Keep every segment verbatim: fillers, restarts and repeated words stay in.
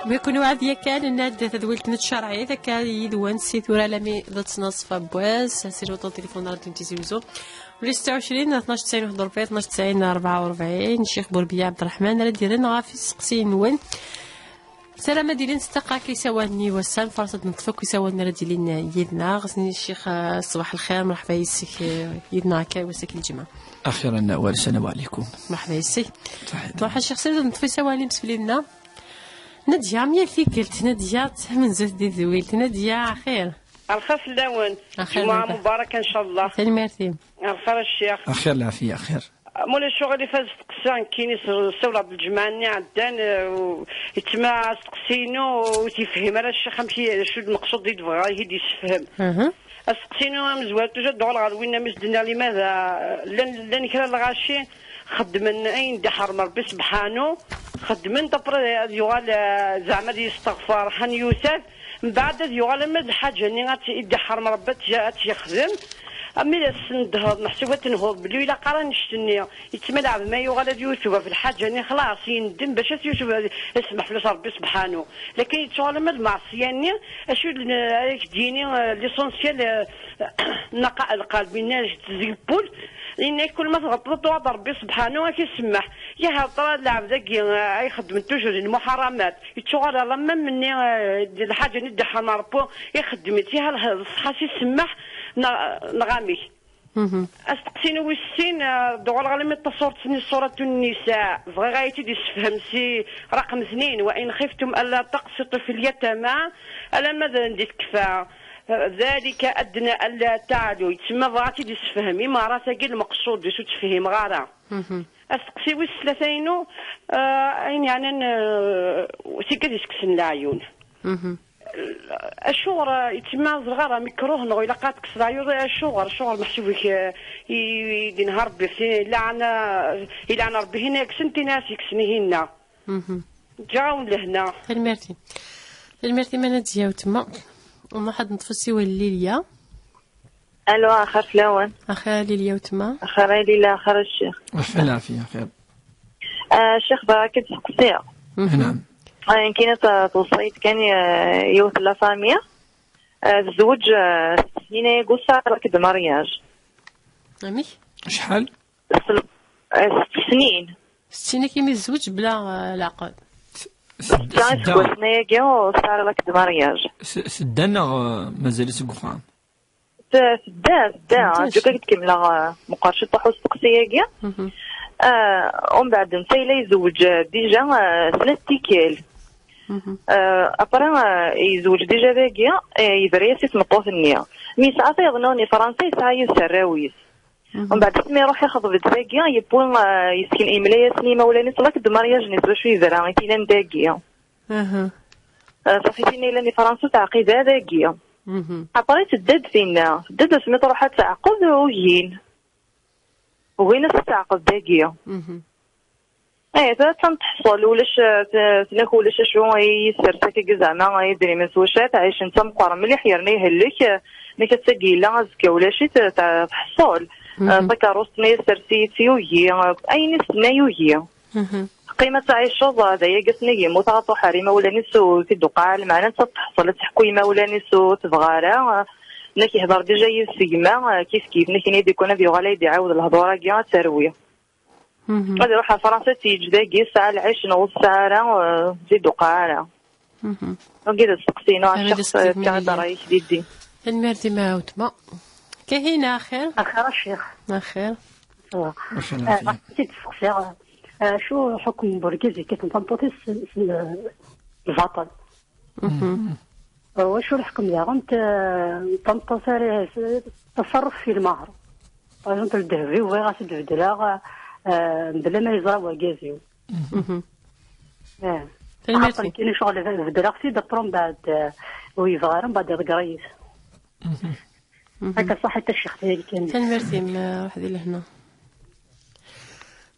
ويكون وعد يكال الناد تدويلت نتشرعي ذكال يدوان سي ثورة لمي ضد نصف بواس سي لوطو تليفون راديو تيزي وزو. ولي ستة وعشرين اثناش تسعين واحد وربعين اثناش تسعين أربعة وأربعين شيخ بوربية عبد الرحمن راه ديرنا غا في السقسي نون. سلام ديلين ستقا كيساواني وسام فرصة نطفو كيساواني راه ديلين يدنا غسني الشيخ آه، صباح الخير مرحبا يسك آه، يدنا كاي وسك الجمعة. أخيرا والسلام عليكم. مرحبا يسك. صحيح. روح الشيخ سيد نطفي سوالي بسم الله. نادية مية في قلت نادية تمنزوت دي ذويلت نادية خير. الخير في اللون. أخير جمعة لاباس. مباركة إن شاء الله. ثاني ميرثي. الخير الشيخ. أخير العافية أخير. مولاي الشغل اللي فاز تقصان كيني سولا بالجمعة ني عدان آه، و- يتما استقسينو وتفهم على الشيخ مشي شو المقصود اللي تبغى يهدي يسفهم. أها. استقسينو مزوال توجد دور غير وين مش دنا لماذا لن لن كرا الغاشي خدمن أين دحر مربي سبحانه خدمن تبري يغال آه، زعما دي يستغفر حن يوسف من بعد يغال ما الحاجة ني غات يدحر مربي تجا تيخدم أمي السن دهر محسوبة نهوض بلي إلا قرا نشتني يتملع ما يغال يوسف في الحاجة ني خلاص يندم باش يوسف يسمح في ربي سبحانه. لكن يتشغل ما المعصية ني أشو ال- راك ديني آه، ليسونسيال آه، نقاء القلب الناس تزيبول. إن كل ما تغلط توعد ربي سبحانه راك يسمح. يا هضرة العبد كي آه، يخدم توجور المحرمات يتشغل على ما مني آه، الحاجة ندحها نربو يخدم فيها الصحة يسمح. ن- نغامي. أستقسينو ويسين آه، دغول غالي من التصورت سني سورة النساء بغي غايتي دي سفهم سي رقم اثنين وإن خفتم ألا تقسطوا في اليتامى ألا ماذا ندي تكفى. ذلك أدنى ألا تعلوا يتسمى بغاتي دي سفهم إما راسك المقصود دي سو تفهم غارة. أستقسي ويس ثلاثينو آه، أين يعني آه، سيكا دي سكسن العيون. أشغر يتما زغارة ميكروه نغو إلا قاتك سرايو أشغر أشغر محسوبك يدين هرب في إلا عنا إلا عنا ربي هنا يكسنتي ناس يكسني هنا. جاون لهنا. الميرتي الميرتي ما نتزياو تما. وما حد نطفسي والليليا. ألو، آخر فلاون. آخر ليليا وتما. آخر ليلى، آخر الشيخ. وفي العافية خير. آه، الشيخ بركة تسقسي. نعم. آه، يمكن ت-، توصيت كان، آه، يوث لا فاميا. آه، الزوج، آه، ست سنين يقول صار لك دو مارياج. أمي؟ شحال؟ سل-، آه، ست سنين. ست سنين كيما الزوج بلا، آه، العقد. س-، سد-، سد سنة ياكي وصار لك دو مارياج. س-، سدنا، آه، مازال يسقفان. ت-، تدا، تدا. تدا. جو كنت كملة، آه، مقارشة طاحو السقسية كيا. آه، ومن بعد نتا إلا يزوج، آه، ديجا، آه، ثلاث تيكال. آه، أبرا، آه، يزوج ديجا داكيا، آه، يبري سي تمطوث النية. مي ساعة يظنوني فرنسا يسعى يسراويس. ومن بعد سمي يروح يخطب داكيا، يبون، آه، يسكن إملايا سني مولا نسلك دمارياج نسبة شوي زرا، يتينا داكيا. آه، صافي فينا إلا ني فرنسا تعقيد هذاكيا. أبري تدد فينا، تدد سمي تروح تعقد وين. وين تتعقد داكيا. ايه، تا تنتحصل ولاش، ت-، تناك ولاش شو يسر تاكي زعما يدري من سوشات عايش انت مقر مليح يرني يهلك. نك تسقي لا زكا ولا شي ت-، ت-، تحصل. تكروس ني سرتي تيوي. اين سنا يوي. قيمة تعيش شوض هذا يا قسني يموت غطو حريمة ولا نسو في الدقال معنا تحصل تحكو يما ولا نسو تبغارا. نك يهضر ديجا يسقما كيف كيف نك نيدي كنا بيغالي يعاود الهضورة كيا تروي. غادي يروح لفرنسا تيجي داكي الساعة العشرين والساعة راه، آه، زيد وقع راه. دونك إذا سقسينا على الشخص تاع الضرايب ديدي. الميرتي ما عاودت ما. كاين آخر؟ آخر الشيخ. آخر. آه، كنت تسقسي، آه، شو حكم بوركيزي كيف نطنطوطي الس-، الس-، الباطل؟ واش الحكم داغن ت-، تنقص عليه س-، التصرف في المهر؟ باغ اكزومبل الذهب يبغي غاس تبدلها، آه، بلا ما يزرى وكازيو. اه. خاطر كاين شغل بدل اختي دبرون بعد، آه، ويبغى من بعد يضقريس. هكا صح حتى الشيخ ديالي كاين. تنمرتي ما واحد لهنا.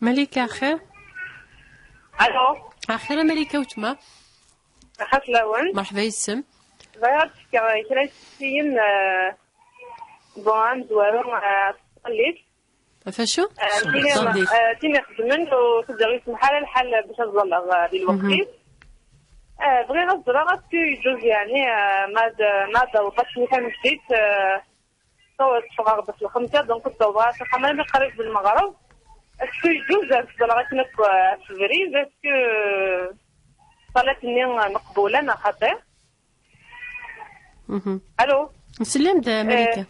مليكة خير؟ الو. اخيرا مليكة وتما. خاف الأول. مرحبا يسم. بغيت كرا يسيين، آه، بوان زوارو، آه، صليت. فاشو؟ آه، تيني، آه، تيني خدمن وتقدر يسمح على الحال باش نظل، آه، ديال الوقت. Ah, bɣiɣ ad ẓreɣ, est-ce que yeǧǧuz, yeɛni, ah, ma d, ma d awḍa-k-nni tameddit, ah, taw-, teffɣeɣ-d ɣef lxemsa, donc ur ttawḍeɣ ara s axxam armi qrib d lmeɣreb. Est-ce que yeǧǧuz ad ẓreɣ akken akk, ah, ɣef ubrid, est-ce que ṣṣalat-nni, ah, meqbula neɣ xaṭi? Mhm. Allô? Nsellem-d, Malika. Eh,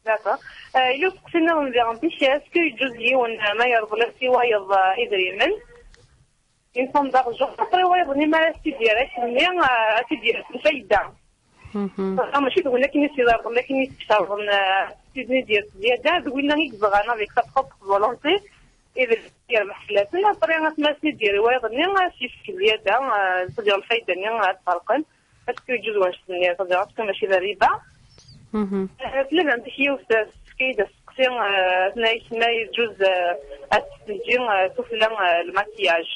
d'accord. Eh, illa usteqsi-nniḍen diɣen, est-ce que yeǧǧuz yiwen, eh, ma yerḍel-as i wayeḍ, eh, idrimen, une somme d'argent, après wayeḍ-nni ma ara s-t-id-yerr akkenni, eh, ad t-id-yerr s lfayda. Mhm. Mačči d win akken i s-yerḍel, akken i s-d-cerḍen, eh, s-t-id-yerr s zzyada, d winna i yebɣan avec sa propre volonté, idrimen yerbeḥ fell-asen, après asmi ara s-t-id-yerr i wayeḍ-nni, ad s-yefk zzyada, eh, c'est-à-dire lfayda-nni, eh, ad ferqen. Est-ce que yeǧǧuz wanect-nni, c'est-à-dire, est-ce que mačči d rriba? Mhm. Eh, tella d amek yiwet, eh, tefka-yi-d asteqsi, eh, tenna-yi-d ma yeǧǧuz, eh, ad teǧǧi, eh, tufella, eh, lmakiyaj.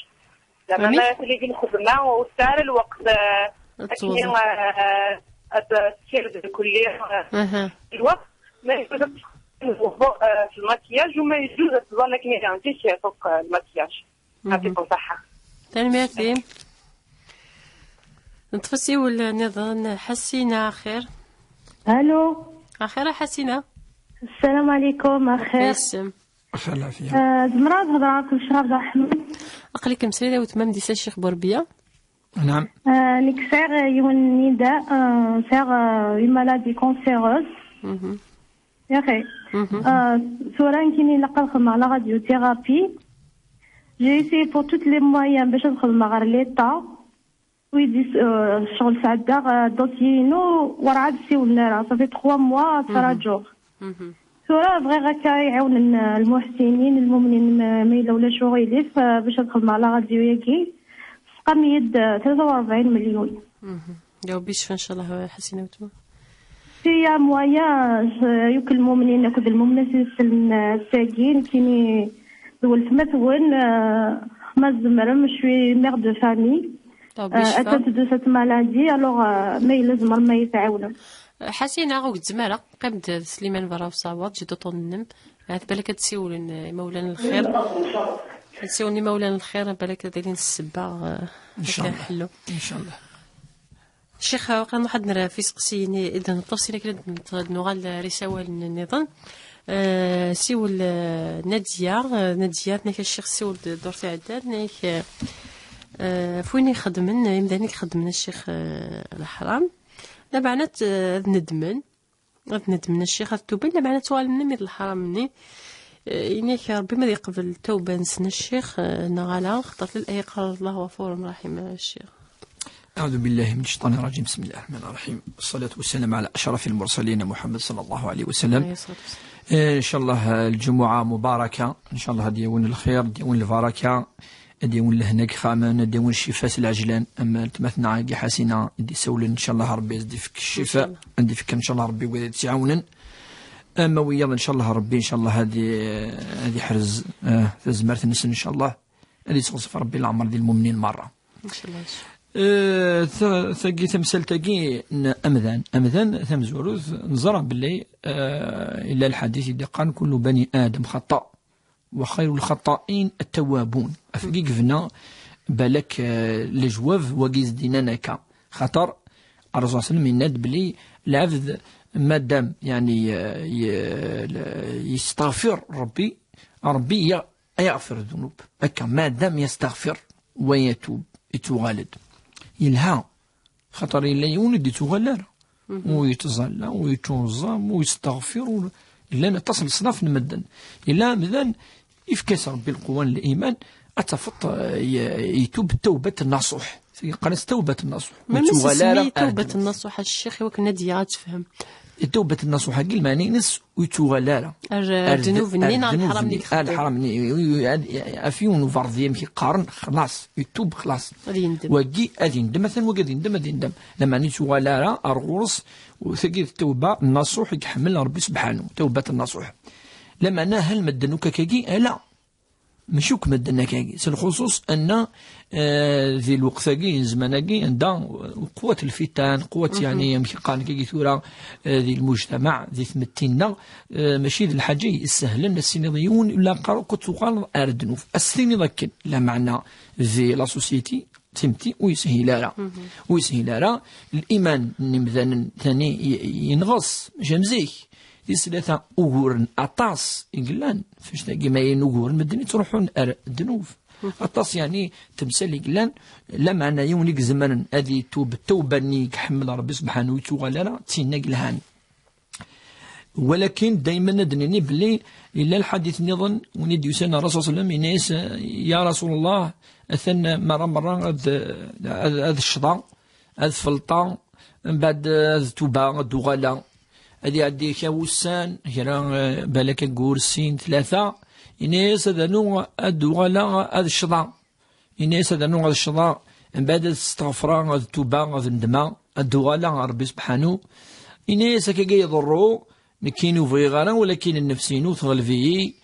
Zeɛma amek? Ma tili di lxedma, ur tesɛi ara lweqt, eh, ad akken, tewweḍ. Eh, ad tessired lkulli, eh, aha, lweqt, ma yeǧǧuz ad teqqim, eh, s lmakiyaj, u ma yeǧǧuz ad tẓall akken i d-, eh, fuk, eh, lmakiyaj. Mhm. Yɛṭikum ṣṣeḥḥa. Tanemmirt-im. Neṭṭef asiwel nniḍen, Ḥasina, axir. Allô. Axir a Ḥasina. Sslam ɛlikum, axir. Isem. Axir lɛafiya. Eh, zemreɣ ad hedreɣ akked Ccix Ɛebderreḥman? Aql-ikem srid a weltma Mdisa Ccix Burebbiya. Naɛam. Eh, nekk sɛiɣ yiwen n nida, eh, sɛiɣ, eh, une maladie cancéreuse. Mhm. Yaxi. Mhm. Ah, tura nekkini ilaq ad xedmeɣ la radiothérapie. J'ai essayé pour tous les moyens bac ad xedmeɣ ɣer l'État. Oui, dis, euh, ccɣel sɛeddaɣ, euh, dossier-inu, werɛad ssiwlen ara. Ça fait trois mois, mhm, ttraǧuɣ. Mhm. Tura bɣiɣ akka iɛawnen, euh, lmuḥsinin, lmumnin, ma, ma yella ulac uɣilif, euh, bac ad xedmeɣ la radio-agi. Tesqam-iyi-d, euh, tlata u rebɛin million. Mhm. Ya Rebbi yecfa, ncallah, Ḥasina weltma. S'il y a moyen, euh, yakk lmumnin akked lmumnat i isellen, euh, ass-agi, nekkini d weltma-twen, euh, ma tzemrem, je suis mère de famille, euh, atteinte de cette maladie, alors, euh, ma yella tzemrem ad iyi-tɛiwnem. Ḥasina, ur gezzem ara, qqim-d d Sliman berra usawaḍ, ǧǧi-d uṭṭun-nnem. Ahat balak ad d-siwlen, eh, imawlan n lxir. Ad d-siwlen imawlan n lxir, balak ad ilin ssebba, eh, ncallah. Ḥellu. Ncallah. Ccix, waqila nruḥ ad nerr ɣef iseqsiyen i d-neṭṭef, sin akken ad n-, ad nuɣal ar isawalen nniḍen. Eh, siwel, eh, Nadia, eh, Nadia, tenna-k a ccix siwel-d ddurt iɛeddan, tenna-k, eh, eh, ɣef win ixedmen, imdanen i ixedmen a ccix, eh, leḥram. Lameɛna, eh, ad nedmen. Ad nedmen a ccix, ad tuben, lameɛna ad tuɣalem-nni d leḥram-nni. Eh, ini-ak Rebbi ma ad yeqbel tawba-nsen a ccix, eh, neɣ ala, xaṭer lalla yeqqar Allahu ɣafurun raḥim a ccix. أعوذ بالله من الشيطان الرجيم. بسم الله الرحمن الرحيم. والصلاة والسلام على أشرف المرسلين محمد صلى الله عليه وسلم. عليه الصلاة والسلام. Eh, ncallah, eh, lǧumuɛa mubaraka. Ncallah ad yawen lxir, ad yawen lbaraka. Ad yawen lehna deg ixxamen, ad yawen ccifa s lɛejlan, am weltma-tneɣ-agi Ḥasina i d-isawlen, ncallah Rebbi ad d-ifk ccifa, ncallah. Ad d-ifk, ncallah Rebbi wid i tt-iɛawnen. Ama wiyaḍ, ncallah Rebbi, ncallah ad i-, ad iḥrez, eh, tazmert-nsen, ncallah. Ad isɣezf Rebbi leɛmer di lmumnin merra. Ncallah. Eh, ta-, tagi, tamsalt-agi n amdan, amdan tamezwarut, neẓra belli, eh, illa lḥadit i d-iqqaren: كل بني آدم خطاء. وخير الخطائين التوابون. Ɣef wagi yebna, balak, eh, lejwab wagi i s-d-yennan akka. Xaṭer Ṛṛasul ṣalla Llahu ɛalayhi wa sallam yenna-d belli lɛebd, madam, yeɛni, eh, ye-, le-, yesteɣfir Ṛebbi, Ṛebbi ya-, yeɣfir ddunub. Akka, madam yesteɣfir wa yatub, yettuɣal-d. Yelha. Xaṭer yella yiwen ur d-yettuɣal ara. Mhm. Ur yettẓalla, ur yettuẓam, ur yesteɣfir, ur, llan aṭas n leṣnaf n medden. Yella amdan, yefka-as Ṛebbi lqewwa n liman, ad tafeḍ, eh, ye-, yetub tawbat nasuḥ. Yeqqar-as tawbat nasuḥ. Ur yettuɣal ara ar ddnub. Tawbat nasuḥ, a ccix, i wakken ad d-yaɣ ad tefhem. Tawbat nasuḥ-agi, lmeɛna-ines ur yettuɣal ara. Ar, ar ddnub-nni neɣ leḥram-nni i ixeddem. Ar leḥram-nni, ɣef yiwen uberḍi amek i qqaren, xlaṣ, yetub, xlaṣ. Ad yendem. Wagi ad yendem, atan wagi ad yendem, ad yendem. Lameɛna ur yettuɣal ara ar ɣur-s, u tagi d tawba nasuḥ i iḥemmel Ṛebbi subḥanu, tawbat nasuḥ. Lameɛna hal medden akk akkagi, ala. Mačči akk medden akkagi. S lxuṣuṣ anna, eh, di lweqt-agi, n zzman-agi, anda, eh, qwat lfitan, qwat, mhm, yeɛni, amek i qqaren akkagi tura, eh, di lmujtamaɛ, di tmetti-nneɣ, eh, mačči d lḥaǧa i isehlen, ad s-tiniḍ i yiwen, ula qqar akk ad tuɣaleḍ ar ddnub. Ad s-tiniḍ akken, lameɛna di la société, Timetti ur yeshil ara. Ur yeshil ara. Liman n yimdanen tani y-, yenɣes, mačči am zik. Tis tlata, uguren aṭas i yellan. Fectagi ma yin uguren, medden yettruḥun ar ddnub. Aṭas, yeɛni, temsal i yellan, lameɛna yiwen i izemren ad itub ttawba-nni i iḥemmel Ṛebbi subḥanahu, ur yettuɣal ara, d tinna i yelhan. Walakin daymen ad d-nini belli yella lḥadit nniḍen, win i d-yusan ar Rasul sallam, yenna-yas: "Ya Rasul Allah, atan merra merra ad, ad, ad ccḍeɣ, ad felṭeɣ, mbeɛd ad tubeɣ, ad uɣaleɣ." Ad iɛeddi kra wussan, kra, eh, balak aggur, sin, tlata, yenna-yas: "Ad rnuɣ, ad uɣaleɣ, ad ccḍeɣ." Yenna-yas: "Ad rnuɣ ad ccḍeɣ, mbeɛd ad steɣfreɣ, ad tubeɣ, ad ndmeɣ, ad uɣaleɣ ɣer Ṛebbi subḥanu." Yenna-yas: "Akkagi iḍerru, nekkini ur bɣiɣ ara, walakin nnefs-inu teɣleb-iyi,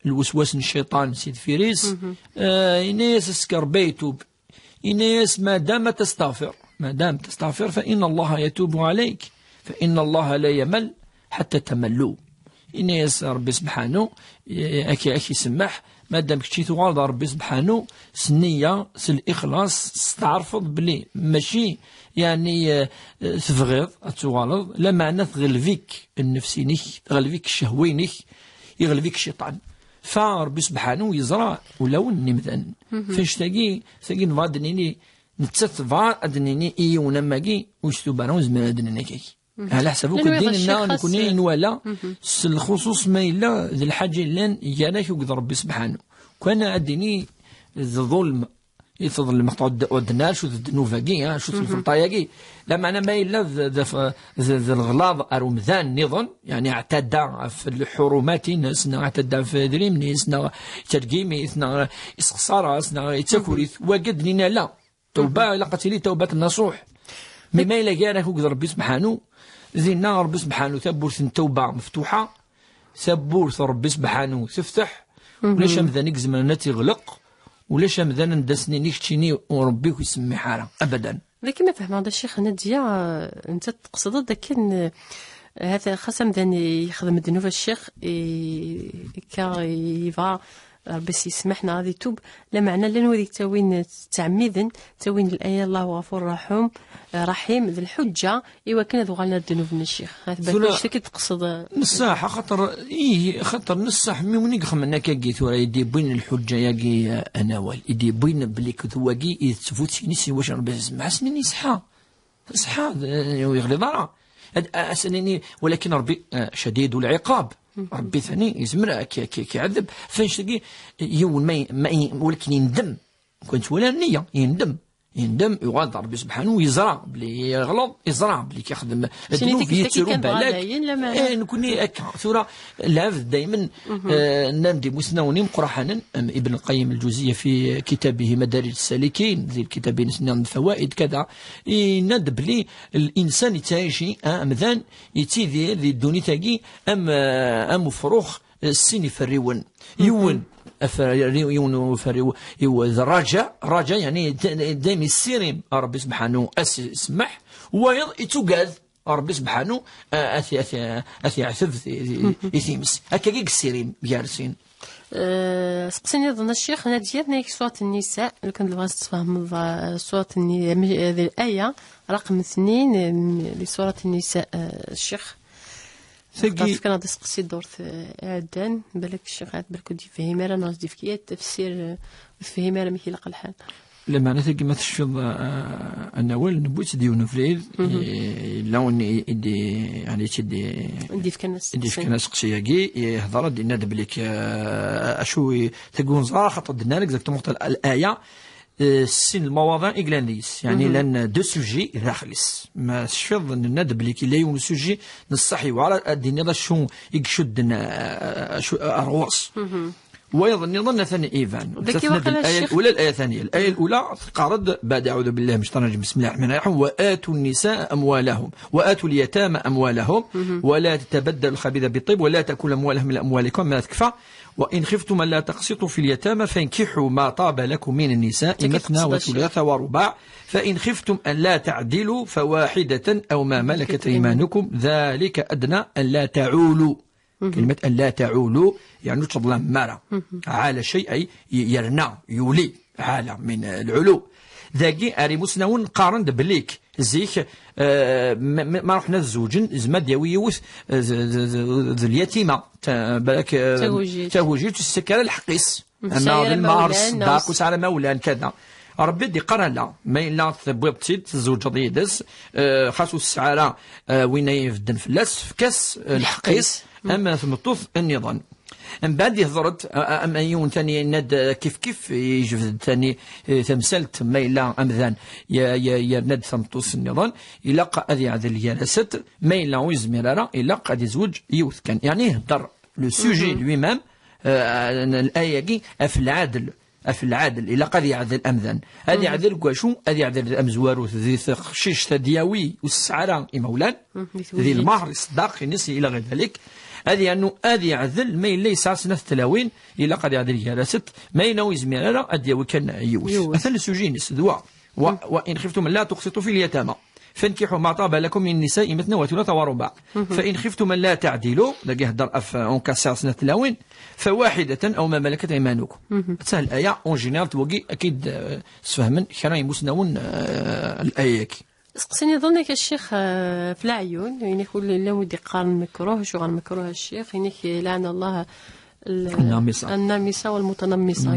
lweswas n cciṭan si deffir-is." Eh, yenna-yas: "Ass-a Ṛebbi itub." Yenna-yas: "Ma dam testaɣfir, ma dam testaɣfir, fa inna Allaha yatubu ɛalayk, fa inna Allaha la yamal ḥatta tamallu." Yenna-yas Ṛebbi subḥanu, eh, ak, ak isemmeḥ, madam kečči tuɣaleḍ ɣer Ṛebbi subḥanu, s nniya, s lixlaṣ, testeɛrfeḍ belli mačči, yeɛni, eh, tebɣiḍ ad tuɣaleḍ, lameɛna tɣelb-ik nnefs-inek, tɣelb-ik ccehwa-inek, iɣleb-ik cciṭan. Fa Ṛebbi subḥanu yeẓra ulawen n yimdanen. Fannect-agi, tagi nebɣa ad d-nini, nettat tebɣa ad d-nini i yiwen am wagi, ur yettuba ara, ur nezmir ad d-nini akkagi. Ɛla ḥsab akk ddin-nneɣ nekkni i nwala, s lxuṣuṣ ma yella d lḥaǧa yellan gar-ak akked Ṛebbi subḥanu. Kan ad d-ini d ḍulm i tḍelmeḍ, ur d-, ur d-nɛac d ddnub-agi, ha, acu d lfelṭa-agi. Lameɛna ma yella d, d, d, d leɣlaḍ ar umdan nniḍen, yeɛni اعتدى ɣef lḥurumat-ines, neɣ اعتدى ɣef idrimen-is, neɣ tergim-it, neɣ isexṣar-as, neɣ ittaker-it, wagi ad d-nini ala. Tawba, ilaq ad tili tawbat nasuḥ. Mi ma yella gar-ak akked Ṛebbi subḥanu, dinna Ṛebbi subḥanu, tawwurt n tawba meftuḥa, tawwurt n Ṛebbi subḥanu tefteḥ, ulac amdan i izemren ad tt-iɣleq, ulac amdan anda s-nini keččini u Ṛebbi ur k-isemmiḥ ara, abadan. D akken ma fehmeɣ-d, a Ccix Nadya, eh, netta teqsdeḍ akken, eh, hata xas amdan yexdem ddnub a Ccix, i-, ikka yebɣa Ṛebbi s-yesmaḥ neɣ ad itub, lameɛna llan wid yettawin, ttɛemmiden, ttawin laya Allahu ɣafur raḥum, raḥim, d lḥuǧǧa, i wakken ad uɣalen ar ddnub n Ccix. Hat balak tura anect akka i d-teqsed, eh, nessaḥ, axaṭer, ih, axaṭer nessaḥ, mi win i ixemmen akkagi tura, i d-yewwin lḥuǧǧa-yagi, eh, anawal, i d-yewwin belli d wagi i d ttbut-ines i wacu Ṛebbi s-, mɛasnin iṣḥa. Ṣṣeḥḥa, d-, ur yeɣliḍ ara. Ad, a-, as-nini, walakin Ṛebbi, eh, cadidu lɛiqab. Ṛebbi tani yezmer ad k-, k-, k-iɛeddeb. Fannect-agi, yiwen ma y-, ma y-, walakin yendem. Kwan twala nniya, yendem. Yendem, yuɣal d Ṛebbi subḥanu, yeẓra belli yeɣleḍ, yeẓra belli k-ixdem ddnub, yettru balak. Eh, nekkni akka. Tura, lɛebd daymen, eh, nnan-d imusnawen imeqraḥanen, am Ibn Qayyim al-Juziyya fi kitabihi Madarij as-Salikin, di lkitab-ines nniḍen Fawaid, kada, yenna-d belli Linsan yettɛici, ah, amdan yettidir di ddunit-agi am, eh, am ufrux, eh, s sin iferriwen. Yiwen, afer-, yiwen uferriw, yiw-, d rraǧa, rraǧa, yeɛni, d-, dayem yessirim Ṛebbi subḥanu ad s-, semmeḥ, wayeḍ yettugad Ṛebbi subḥanu, eh, ad t-, ad t-, ad t-yeɛteb i, i, i times. Akkagi yessirim gar sin. Eh, seqsi nniḍen a Ccix Nadya, tenna-yak surat Nnisa, lukan tebɣa ad tfehmeḍ, eh, surat Nni-, eh, d aya raqem tnin, eh, di surat Nnisa, eh, Ccix. Tagi tefkan-aɣ-d aseqsi ddurt, eh, iɛeddan, balak Ccix Ɛad, balak ur d-yefhim ara, neɣ ad d-yefk yat tafsir, eh, ur tefhim ara amek ilaq lḥal. Lameɛna tagi ma tecfiḍ, eh, anawal, newwi-tt-id yiwen ubrid, eh, yella win i, i d-, yeɛni, i d-, i d-yefkan aseqsi. I d-yefkan aseqsi-agi, yehder-d, yenna-d belli k-, eh, acu i, tagi ur neẓra, xaṭer d-nnan exactement al-, al-aya, eh, sin lmawaḍi i yellan deg-s. Yeɛni, llan deux sujets daxel-is. Ma tecfiḍ, nenna-d belli yella yiwen usujet n ṣṣeḥ, yewɛer ad d-tiniḍ acu i icudden, eh, acu, ar ɣur-s. Wayeḍ nniḍen atan iban. Daki waqila الآية الأولى، الآية الثانية. الآية الأولى تقارد بعد أعوذ بالله من الشيطان الرجيم، بسم الله الرحمن الرحيم، وآتوا النساء أموالهم، وآتوا اليتامى أموالهم، ولا تتبدلوا الخبيث بالطيب، ولا تأكلوا أموالهم إلى أموالكم، ما تكفى، وإن خفتم ألا تقسطوا في اليتامى فانكحوا ما طاب لكم من النساء مثنى وثلاث ورباع، فإن خفتم ألا تعدلوا فواحدة أو ما ملكت أيمانكم ذلك أدنى ألا تعولوا. كلمة ألا تعولوا يعني تظلم مرة. على شيء أي يرنى، يولي، عالة من العلو. Dagi, ar imusnawen qqaren-d bellik zik, eh, ma, ma, ma ruḥen ad zewǧen, yezmer ad d-yawi yiwet, eh, d, d, d, d lyatima, ta-, balak, eh, Tagujilt. Tagujilt, ur tesɛi ara lḥeqq-is. Ama d lmar, ṣṣdaq, ur tesɛi ara imawlan, kada. Rebbi d-iqqar ala, ma yella tewwiḍ-tt-id, tzewǧeḍ yid-s, eh, xas ur tesɛi ara, eh, win ay ibedden fell-as, efk-as, eh, lḥeqq-is, am tmeṭṭut nniḍen. Mbeɛd ihḍer-d, a, a, am yiwen tani yenna-d, eh, kif kif, yejbed-d tani, eh, tamsalt, ma yella amdan, ya, ya, yerna-d tameṭṭut nniḍen, ilaq ad yeɛdel gar-asent, ma yella ur yezmir ara, ilaq ad yezweǧ yiwet kan. Yeɛni ihedder le sujet lui-même, eh, n, n, aya-agi, ɣef lɛadel, ɣef lɛadel, ilaq ad yeɛdel amdan. Ad yeɛdel deg wacu? Ad yeɛdel amezwarut di teqcict ad yawi ur tesɛi ara imawlan, di lmehr, ṣṣdaq-ines, ila ɣer dalik. Ad yernu, ad yeɛdel ma yella yesɛa snat tlawin, ilaq ad yeɛdel gar-asent, ma yella ur yezmir ara ad yawi kan yiwet. Yiwet. Atan le sujet-ines, d wa. Wa, wa in khiftum alla tuqsitu fil yatama. Fankiḥu ma ṭaba lakum min nisa'i matna wa thulatha wa ruba'. Fa in khiftum alla ta'dilu, dagi hedder af, en cas sɛiɣ snat tlawin, fa wahidatan aw ma malakat aymanukum. Tsahl aya, en général, wagi akid, eh, sfehmen kra imusnawen, eh, l-aya-agi. Seqsi niḍen, yak a ccix, eh, f leɛyun, inek ur llan wid iqqaren mekruh, acuɣer mekruh a ccix, inek, eh, lɛan Allah, ال-، النامصة. النامصة والمتنمصة.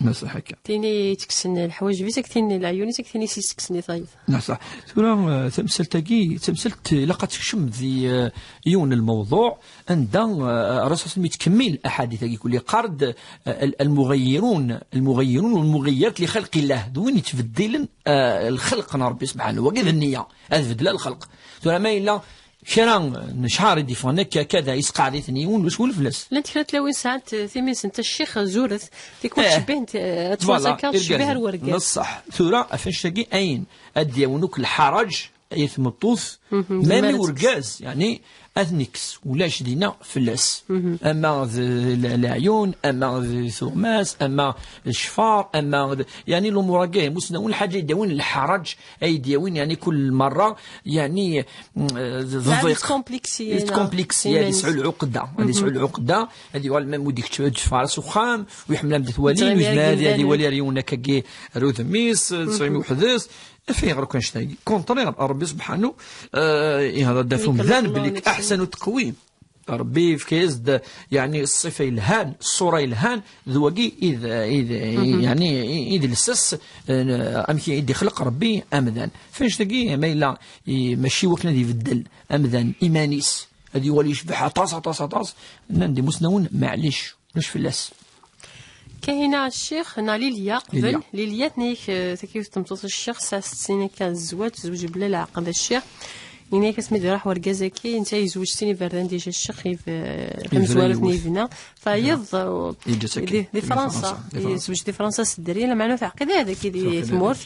النامصة. Akka. Tini yettekksen leḥwaǧeb-is, ak tini leɛyun-is, ak tini s-yettekksen i tayeḍ. Neɣ ṣṣeḥ. Tura, eh, tamsalt-agi, tamsalt ilaq ad tekcem di, eh, yiwen n lmewḍuɛ, anda, eh, Rasul sallam yettkemmil aḥadit-agi kulli. Yeqqar-d, eh, al-, المغيرون، المغيرون والمغيرات لخلق الله. D win yettbeddilen, eh, lxelq n Ṛebbi subḥanahu. Wagi d nniya, ad beddlen lxelq. Tura ma yella kra n cɛar i d-iffɣen akka, kada, yesqeɛd-iten yiwen, ur swel fell-as. Llant kra tlawin sɛant, eh, timi-nsent a ccix, zuret, tikwal, eh, ttcebbihent, eh, ad twasa, voilà, akka tcebbih ar wergaz. Neṣṣeḥ. Tura, ɣef annect-agi, ayen ad d-yawin akk lḥaraǧ i tmeṭṭut, même i wergaz, yeɛni, ad ten-ikkes, ulac dinna fell-as. Ama d le-, leɛyun, ama d tuɣmas, ama d ccfar, ama d, yeɛni, lumuṛ-agi, imusnawen, lḥaǧa i d-yawin lḥaraǧ, ay d-yawin, yeɛni, kul merra, yeɛni, mm, d, d ḍiq. Tkompliksis, ad yesɛu lɛuqda, ad yesɛu lɛuqda, ad yuɣal même ur d-ikečč, ad yeffeɣ ara s uxxam, ur iḥemmel ad t-walin, ur yezmir ad, ad iwali ara yiwen akkagi ar udem-is, tesɛim weḥd-s, af ayɣer akk annect-agi. Contraire, Ṛebbi subḥanu, eh, ihḍer-d ɣef umdan belli أحسن تقويم. Ṛebbi yefka-yas-d, yeɛni, ṣṣifa yelhan, ṣṣura yelhan, d wagi i d, i d, yeɛni, i d lsas, eh, amek i d-ixleq Ṛebbi amdan. F annect-agi, ma yella, i, mačči wakken ad ibeddel amdan iman-is, ad yuɣal yecbeḥ aṭas, aṭas, aṭas, nnan-d imusnawen, maɛlic, ulac fell-as. Kahina a ccix, neɣ Lilya, qbel. Lilya. Lilya, tenna-yak, eh, takiwet n tmeṭṭut a ccix, tesɛa sett snin akka n zzwaǧ, tezweǧ bla leɛqed a ccix. Yenna-yak asmi d-iruḥ wergaz-agi, netta yezweǧ sin iberdan dija a ccix, yeb-, eh, tamezwarut-nni yebna. Tayeḍ, eh, di, di Fransa. Yezweǧ di Fransa s dderya, lameɛna ur teɛqid ara dagi di tmurt.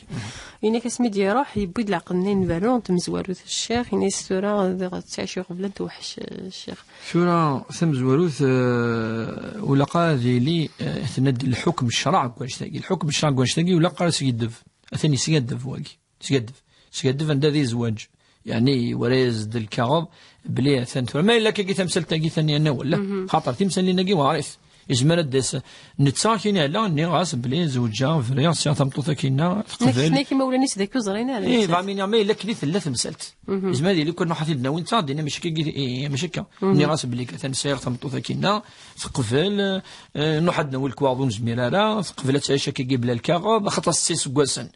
Yenna-yak asmi d-iruḥ, yewwi-d leɛqed-nni n berru, n tmezwarut a ccix, yenna-yas tura, diɣ ttɛici qbel ad tewḥec, eh, a ccix. Tura tamezwarut, eh, ulaq ad yili, eh, tenna-d lḥukm ccṛeɛ deg wannect-agi. Lḥukm ccṛeɛ deg wannect-agi ulaq ara yeskiddeb. Atan yeskaddeb wagi. Yeskaddeb. Yeskaddeb anda di zzwaǧ. Yeɛni, wara yezd lkaɣeḍ, bli atan tura. Ma yella akkagi tamsalt-agi tani, yenna wala. Xaṭer timsalin-agi weɛrit. Yezmer ad d-yas netta akin ala, nniɣ-as bli zewǧeɣ, briɣ, sɛiɣ tameṭṭut akinna, teqbel. Nek, nek imawlan-is d akk ur ẓrin ara. Eh, netta. Dɣa mi nniɣ, ma yella akken i tella temsalt. Yezmer ad yili kan ruḥ ad t-id-nawi netta, dinna mačči akka, eh, mačči akka. Nniɣ-as belli atan sɛiɣ tameṭṭut akinna, teqbel, eh, nruḥ ad d-nawi lekwaɣeḍ ur nezmir ara, teqbel ad tɛic akkagi bla lkaɣeḍ, axaṭer setta iseggasen.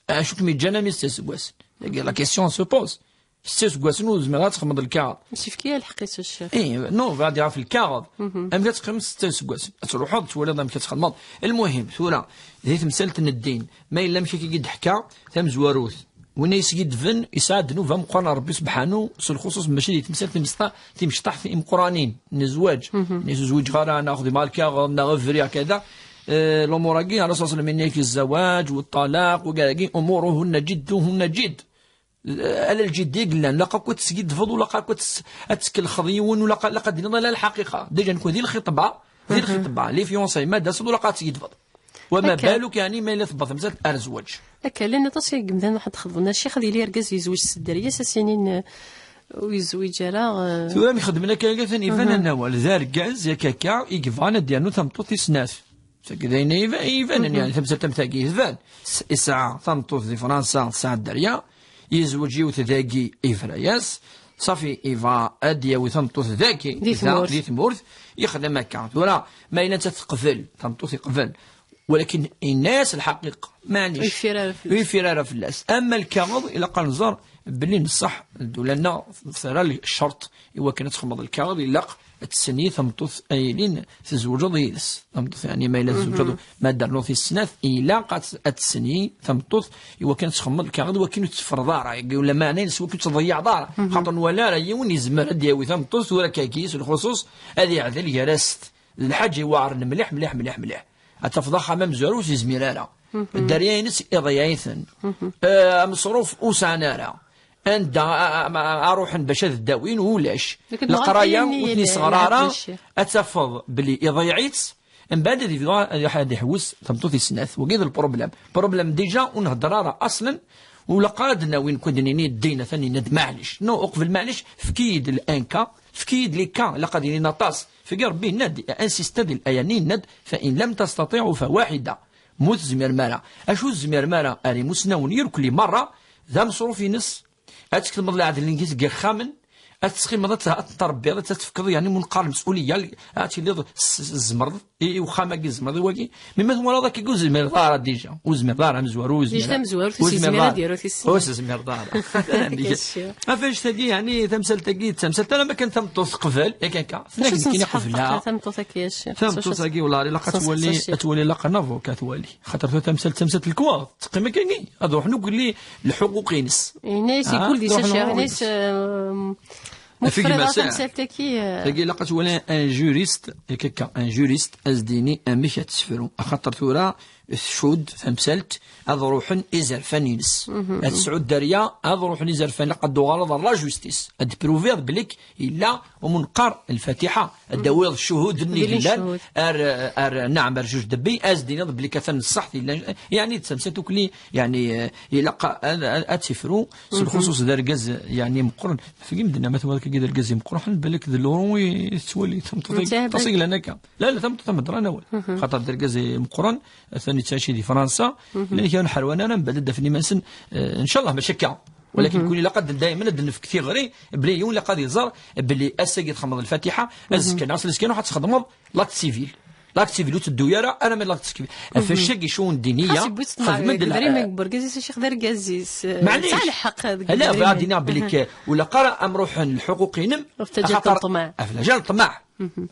Acu kem-yeǧǧan armi setta iseggasen? Dagi, la question se pose. Setta iseggasen ur tezmireḍ ad txedmeḍ lkaɣeḍ. Yessefk-iyi lḥeqq-is a ccix. Eh, non, bɣiɣ ad d-iɣef lkaɣeḍ. Amek ad teqqimeḍ setta iseggasen? Ad truḥeḍ, twaliḍ amek ad txedmeḍ. Lmuhim, tura, di temsalt n ddin, ma yella amek akka i d-teḥka tamezwarut, win ay yesgiddben, yesɛa ddnub ameqqran ɣer Ṛebbi subḥanu, s lxuṣuṣ mačči di temsalt timecṭa-, timecṭaḥt imeqqranin n zzwaǧ. Nni-as ur zwiǧeɣ ara, neɣ xdimeɣ lkaɣeḍ, neɣ briɣ, kada. Eh, lumuṛ-agi, Ṛṛasul ṣalla Llahu ɛalayhi wa sallam yenna-yak, zzawaj, u ṭṭalaq, u gagi, umuruhunna jidduhunna jidd. Ala lǧiddi i yellan, laq akk ad tesgiddbeḍ, u laq akk ad tes-, ad tkellxeḍ yiwen, u laq, laq ad d-tiniḍ ala lḥaqiqa. Déjà, nekk di lxitba, di lxitba, les fiançailles, ma d-taseḍ, u laq ad tesgiddbeḍ. Wa ma baluk, yeɛni, ma yella tebɣa temsalt ar zzwaǧ. Akka, llan aṭas i yemdanen ruḥen ad xeḍben. A ccix, ad yili argaz yezweǧ s dderya-s, ad s-inin, eh, ur yezwiǧ ara, eh. Tura mi xedmen akka, atan iban, ad nawal. D argaz, yak akka, i yebɣan ad d-yernu tameṭṭut tis snat. Tagi d ayen iba- ibanen, yani, tamsalt am tagi tban. S- Isɛa tameṭṭut di Fransa, tesɛa dderya, yezweǧ yiwet dagi, yebra-yas, ṣafi, iba ad d-yawi tameṭṭut dagi, Di da, tmurt. Di tmurt, yexdem akka. Tura, ma yella nettat teqbel, tameṭṭut iqbel, walakin yenna-yas lḥaqiqa, maɛlic. Ur yeffir ara fell-as. Ur yeffir ara fell-as. Ama lkaɣeḍ, ilaq ad nẓer belli n ṣṣeḥ, ddula-nneɣ terra ccerṭ i wakken ad txedmeḍ lkaɣeḍ, ilaq ad tesni tameṭṭut ay ilin tzewǧeḍ yid-s. Tameṭṭut, yani, ma yella tzewǧeḍ, ma d rnu tis snat, ilaq ad, ad tesni tameṭṭut i wakken ad txedmeḍ lkaɣeḍ, i wakken ur teffreḍ ara, yagi ula meɛna-ines, i wakken ur tḍeyyeɛḍ ara. Xaṭer nwala ara yiwen yezmer ad d-yawi tameṭṭut, tura akkagi, s lxuṣuṣ, ad iɛdel gar-as d lḥaǧa iweɛren mliḥ, mliḥ, mliḥ, mliḥ. Ad tafeḍ axxam amezwaru ur t-yezmir ara. Dderya-ines iḍeyyeɛ-iten. Eh, ameṣruf ur sɛan ara. Anda a- a- a- a ruḥen bac ad ddawin, ulac. Leqraya ur ten-yesɣer ara. Ad tafeḍ belli iḍeyyeɛ-itt, mbeɛd ad yebdu ad ad iḥewwes tameṭṭut i snat. Wagi d lproblem. Problem déjà ur nhedder ara aṣlen. Ur laq ara ad d-nawi nekk ad d-nini ddin atan yenna-d maɛlic. Non, uqbel maɛlic, efk-iyi-d l'enka, efk-iyi-d les cas, ilaq ad inin aṭas. Figi Rebbi yenna-d, insista di l'aya-nni, yenna-d, فإن لم تستطيعوا فواحدة. Ma ur tezmirem ara. Acu ur tezmirem ara? Ar imusnawen irkelli merra, d ameṣruf-ines, ad tketmeḍ leɛdel-nnek deg yexxamen, ad tettɣimeḍ ad t-, ad t-tṛebbiḍ, ad t-tefkeḍ, yani, mu neqqar lemsuliyya, ad tiliḍ s- s- tzemreḍ i i uxxam-agi, tzemreḍ i wagi. Mi ma twalaḍ akka ur tezmireḍ ara déjà, ur tezmireḍ ara amezwaru, ur tezmireḍ ara. Déjà tamezwarut ur tezmir ad yaru tissin. Ur tezmireḍ ara. Ɣef annect-agi, yani, tamsalt-agi d tamsalt ara ma kan tameṭṭut teqbel, yak akka. Acu tenna-k nekkini qebleɣ. Tameṭṭut-agi, a ccix? Tameṭṭut-agi, wala ilaq ad twali, ad twali, ilaq un avocat ad twali. Xaṭer tura tamsalt, tamsalt n lekwaɣeḍ, teqqim akkagi, ad ruḥen akk lḥuquq-ines. Yenna-yas, ah, yeggul di sacer, yenna-yas, euh, ma tefriḍ ara tamsalt-agi, euh, tagi ilaq ad twali un juriste, yak akka, un juriste, ad s-d-yini amek ad tefru. Axaṭer tura tcudd tamsalt, ad ruḥen izerfan-ines. Ad tesɛu dderya, ad ruḥen izerfan, ilaq ad d-tuɣaleḍ ar la justice. Ad d-pruviḍ belli yella umenqar lfatiḥa, ad d-tawiḍ ccuhud-nni yellan, ar, ar, naɛam, ar juge de paix, ad s-d-tiniḍ belli atan ṣṣeḥ, yella, yani, d tamsalt ukli, yani, eh, ilaq ad, ad, ad tifru, s lxuṣuṣ d argaz, yani, meqqren. Tagi medden, ma twalaḍ akkagi d argaz imeqqren, balak d l'euro i tettwali, tameṭṭut-agi, aṭas i yellan akka. La, la, tameṭṭut am hedran awal. Xaṭer d argaz imeqqren, atan yettɛici di Fransa, llan kra n ḥerwan ara mbeɛd ad d-afen iman-nsen, eh, ncallah mačči akka. Walakin kul ilaq ad d-, daymen ad d-nefk tiɣri, belli yiwen ilaq ad iẓer belli ass-agi txedmeḍ lfatiḥa, azekka neɣ ass-n azekka ruḥ ad txedmeḍ l'acte civil. L'acte civil ur teddu ara, ara ma l'acte civil. Ɣef wacu-agi ccɣel n ddiniya, xas yewwi-tt xedmen-d lḥ- daymen deg urgaz-is, a ccix, d argaz-is, eh, maɛlic. Yesɛa lḥeqq deg, ala, bɣiɣ ad d-iniɣ belli k-, ur ilaq ara am ruḥen lḥuquq-inem, ɣef lǧal n ṭṭmeɛ.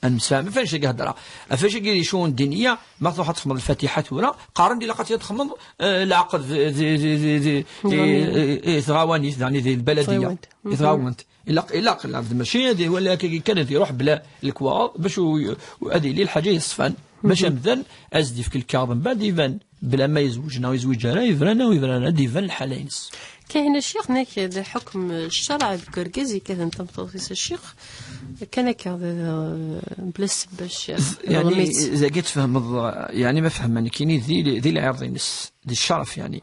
Ad nemsefham, ɣef wacu-agi hedreɣ. Ɣef wacu-agi ccɣel n ddiniya, ma truḥ ad txedmeḍ lfatiḥa tura, qqaren-d ilaq ad txedmeḍ, eh, leɛqed di, di, di, di, di, eh, eh, eh, tɣawanit, yani di lbaladiya. Tɣawant. I tɣawant. Ilaq, ilaq, ilaq, mačči ad iwali akkagi kan ad iruḥ bla lekwaɣeḍ, bac u-, u-, ad yili lḥaǧa yeṣfan. Bac amdan, ad s-d-yefk lkaɣeḍ, mbeɛd iban, bla ma yezweǧ neɣ yezweǧ ara, yebra neɣ yebra ara, ad d-iban lḥala-ines. Kahin a ccix, nek d ḥukm ccreɛ deg urgaz yekkaten tameṭṭut-is a ccix, kan akka, d, d, bla ssebba a ccix, yani, dagi ad tfehmeḍ, yani, ma fehmeɣ nekkini, di, di lɛirḍ-ines, di ccerf, yani,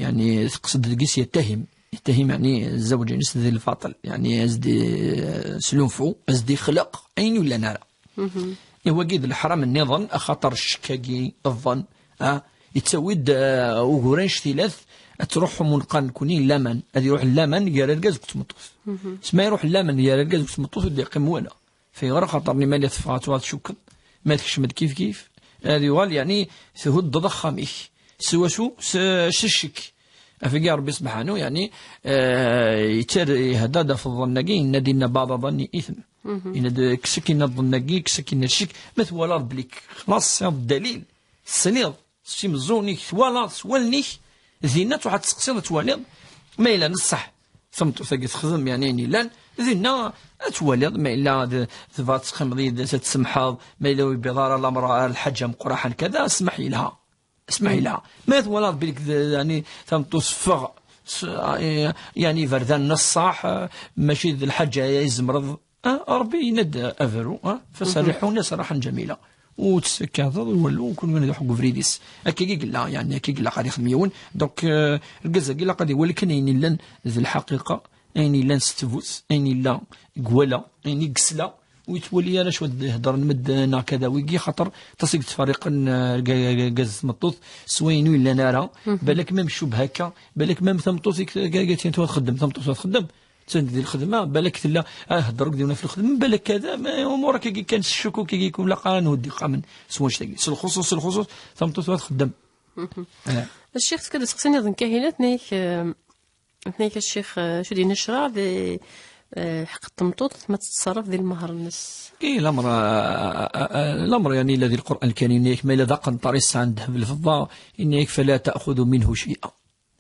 yani, teqsed deg-s yettahim, yettahim, yani, zzawǧ-ines di lbaṭel, yani, ad s-d-, slunfu, ad s-d-ixleq ayen ur yellan ara. I wagi d leḥram nniḍen, axaṭer ccek-agi, ḍḍen, ah, yettawi-d, ah, ugur annect-ilat, ad truḥ umunqan nekkni n laman, ad iruḥ laman gar argaz akked tmeṭṭut. S ma iruḥ laman gar argaz akked tmeṭṭut, ur d-iqqim wala. Fayɣer? Axaṭer liman teffeɣ ad tuɣal tcukkeḍ, ma tekcem-d kif kif, ad yuɣal, yani, thuddeḍ axxam-ik. S wacu? S, s ccek. Afeg-i Ṛebbi subḥanu, yani, eh, yettar, ihedda-d ɣef ḍḍen-agi, yenna-d: إن بعض الظن إثم. Yenna-d, kkes akkin ḍḍen-agi, kkes akkin ccek, ma twalaḍ belli xlaṣ tesɛiḍ ddalil, tesliḍ s imeẓẓuɣen-ik, twalaḍ s wallen-ik, dinna ad truḥ ad testeqsiḍ, ad twaliḍ ma yella n ṣṣeḥ tameṭṭut-agi texdem, yani, ayen yellan, dinna ad twaliḍ ma yella d-, tebɣa ad teqqimeḍ yid-s, ad tsemḥeḍ, ma yella ur yewwiḍ ara lameṛ ar lḥaǧa meqqren ḥaca, kada, smeḥ yelha. Smeḥ yelha. Ma twalaḍ belli d-, yani, tameṭṭut teffeɣ s, yani, iberdan n ṣṣeḥ, mačči d lḥaǧa ay tzemreḍ, ah, Ṛebbi yenna-d aberu, ah, فسرحوهن سراحا جميلا. Ur tt-tekkateḍ i wallu, kul win ad iruḥ deg ubrid-is. Akka i yella, yani, akka i ilaq ad ixdem yiwen. Donc, euh, argaz-agi ilaq ad iwali kan ayen yellan d lḥaqiqa, ayen yellan s ttbut, ayen yella deg wala, ayen i yesla, ur yettwali ara acu ad d-heddren medden neɣ kada wigi, xaṭer aṭas i yettferriqen, eh, arga-, argaz d tmeṭṭut s wayen ur yellan ara. Balak même ccub hakka, balak même tameṭṭut i k-, k-, k-, txeddem, tameṭṭut ad txeddem, ttand di lxedma, balak tella, ah, hedder akked yiwen ɣef lxedma, balak kada, ma umuṛ akkagi kan s ccukuk-agi kun laqan huddi qamen s wanect-agi. S lxuṣuṣ, s lxuṣuṣ, tameṭṭut ad txeddem. Eh. Ccix, tefka-d aseqsi nniḍen Kahina, tenna-yak, eh, tenna-yak a ccix, eh, acu d-yenna ccṛeɛ di, eh, lḥeqq n tmeṭṭut ma tettṣerrif di lmehr-nnes. إيه، الأمر، آه، آه، آه، الأمر يعني الذي القرآن الكريم يقول: ما إلا ذاق طريس عن ذهب الفضة، إن يكفى لا تأخذوا منه شيئا.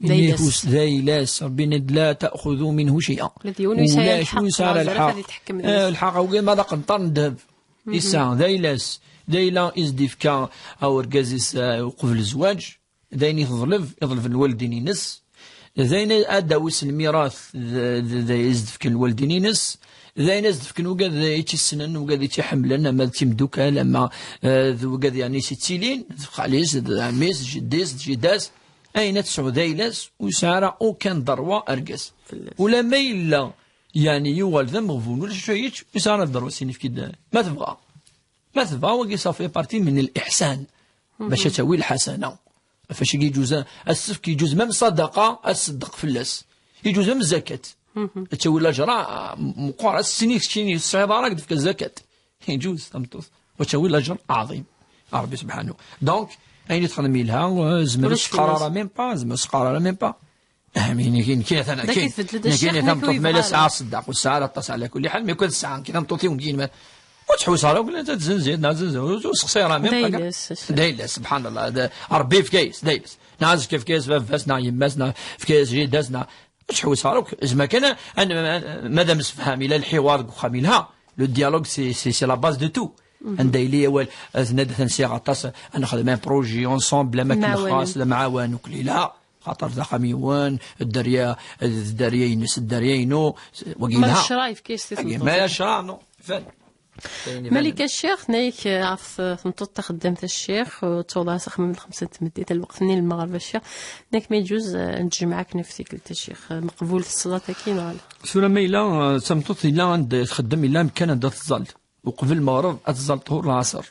D ayla-s. D ayla-s, Ṛebbi yenna-d: لا تأخذوا منه شيئا. Ula d yiwen ur yesɛi lḥeqq, ur yesɛi ara lḥeqq. Ad itḥekkem deg-s. Eh, lḥeq, awgi ma d aqenṭar n ddheb. Yesɛa, d ayla-s. D ayla i s-d-ifka awergaz-is, eh, uqbel zzwaǧ. D ayen i teḍleb, iḍelben lwaldin-ines. D ayen ad d-awis lmirat, d, d, d, i s-d-fken lwaldin-ines. D ayen i s-d-fken ugad i tt-issnen, ugad i tt-iḥemmlen, ama d timdukal, ama, eh, d ugad yeɛni i s-ittilin, d xali-s, d ɛemmi-s, d jeddi-s, d jida-s. Ayen ad tesɛu d ayla-s, ur yesɛi ara aucun ddṛwa argaz. Fell-as. Ulamma yella, yeɛni yuɣal d ameɣbun, ulac acu ara yečč, ur yesɛi ara ddṛwa s-inefk-id, ma tebɣa. Ma tebɣa, wagi ça fait partie من الإحسان. Bac ad tawi lḥasana. Ɣef wacu i yeǧuz, asefk yeǧuz même ṣṣadaqa, ad tṣeddeq fell-as. Yeǧuz même zzakat. Ad tawi lajra, ah, meqqer, ad s-tini keččini ur tesɛiḍ ara, ad k-d-tefk zzakat. Yeǧuz, tameṭṭut. Ad tawi lajr ɛḍim. Ṛebbi subḥanahu. Donc, ayen i txedmem yelha, eh, zemren ur s-qqar ara même pas, zemren ur s-qqar ara même pas. Ah, mais nekki, nekki, atan, nekki, nekki, tameṭṭut, ma la tesɛa ṣṣeddeq, ur tesɛa ara aṭas, ɛla kulli ḥal, mais kan tesɛa, nekki, tameṭṭut-iw, nekki, ma, ur tḥewwes ara, ur la tzenzi, neɣ tzenzi, ur, ur sexsi ara, même pas. D ayla-s, subḥan Allah, d, Ṛebbi yefka-yas, d ayla-s. Neɣ azekka yefka-yas baba-s, neɣ yemma-s, neɣ yefka-yas jida-s, neɣ, ur tḥewwes ara akk. Zma kan, ad, ma, ma d amsefham, yella lḥiwar deg uxxam yelha, le dialogue, c'est, c'est, c'est la base de tout. Anda yelli awal, ad nadi, ad nsiɣ aṭas, ad nexdem un projet ensemble, am akken nexas, d amɛawan, ukli la. Xaṭer d axxam yiwen, dderya, d dderya-ines, dderya-inu, wagi yelha. Ma d ccṛeɛ, yefka-yas-t i tmeṭṭut. Ma d ccṛeɛ, non. Malika ccix, tenna-yak, eh, ɣef tmeṭṭut taxeddamt a ccix, ur ttaweḍ ara s axemmem d lxemsa n tmeddit, lweqt-nni n lmeɣreb a ccix. Tenna-yak ma yeǧuz, eh, ad nettjemmeɛ akken ɣef tikkelt a ccix, eh, meqbul ṣṣlat-agi neɣ ala? Tura ma yella, eh, d tameṭṭut yella anda txeddem, yella amkan anda teẓẓal. Uqbel lmeɣreb ad teẓẓal ṭhur lɛaṣer.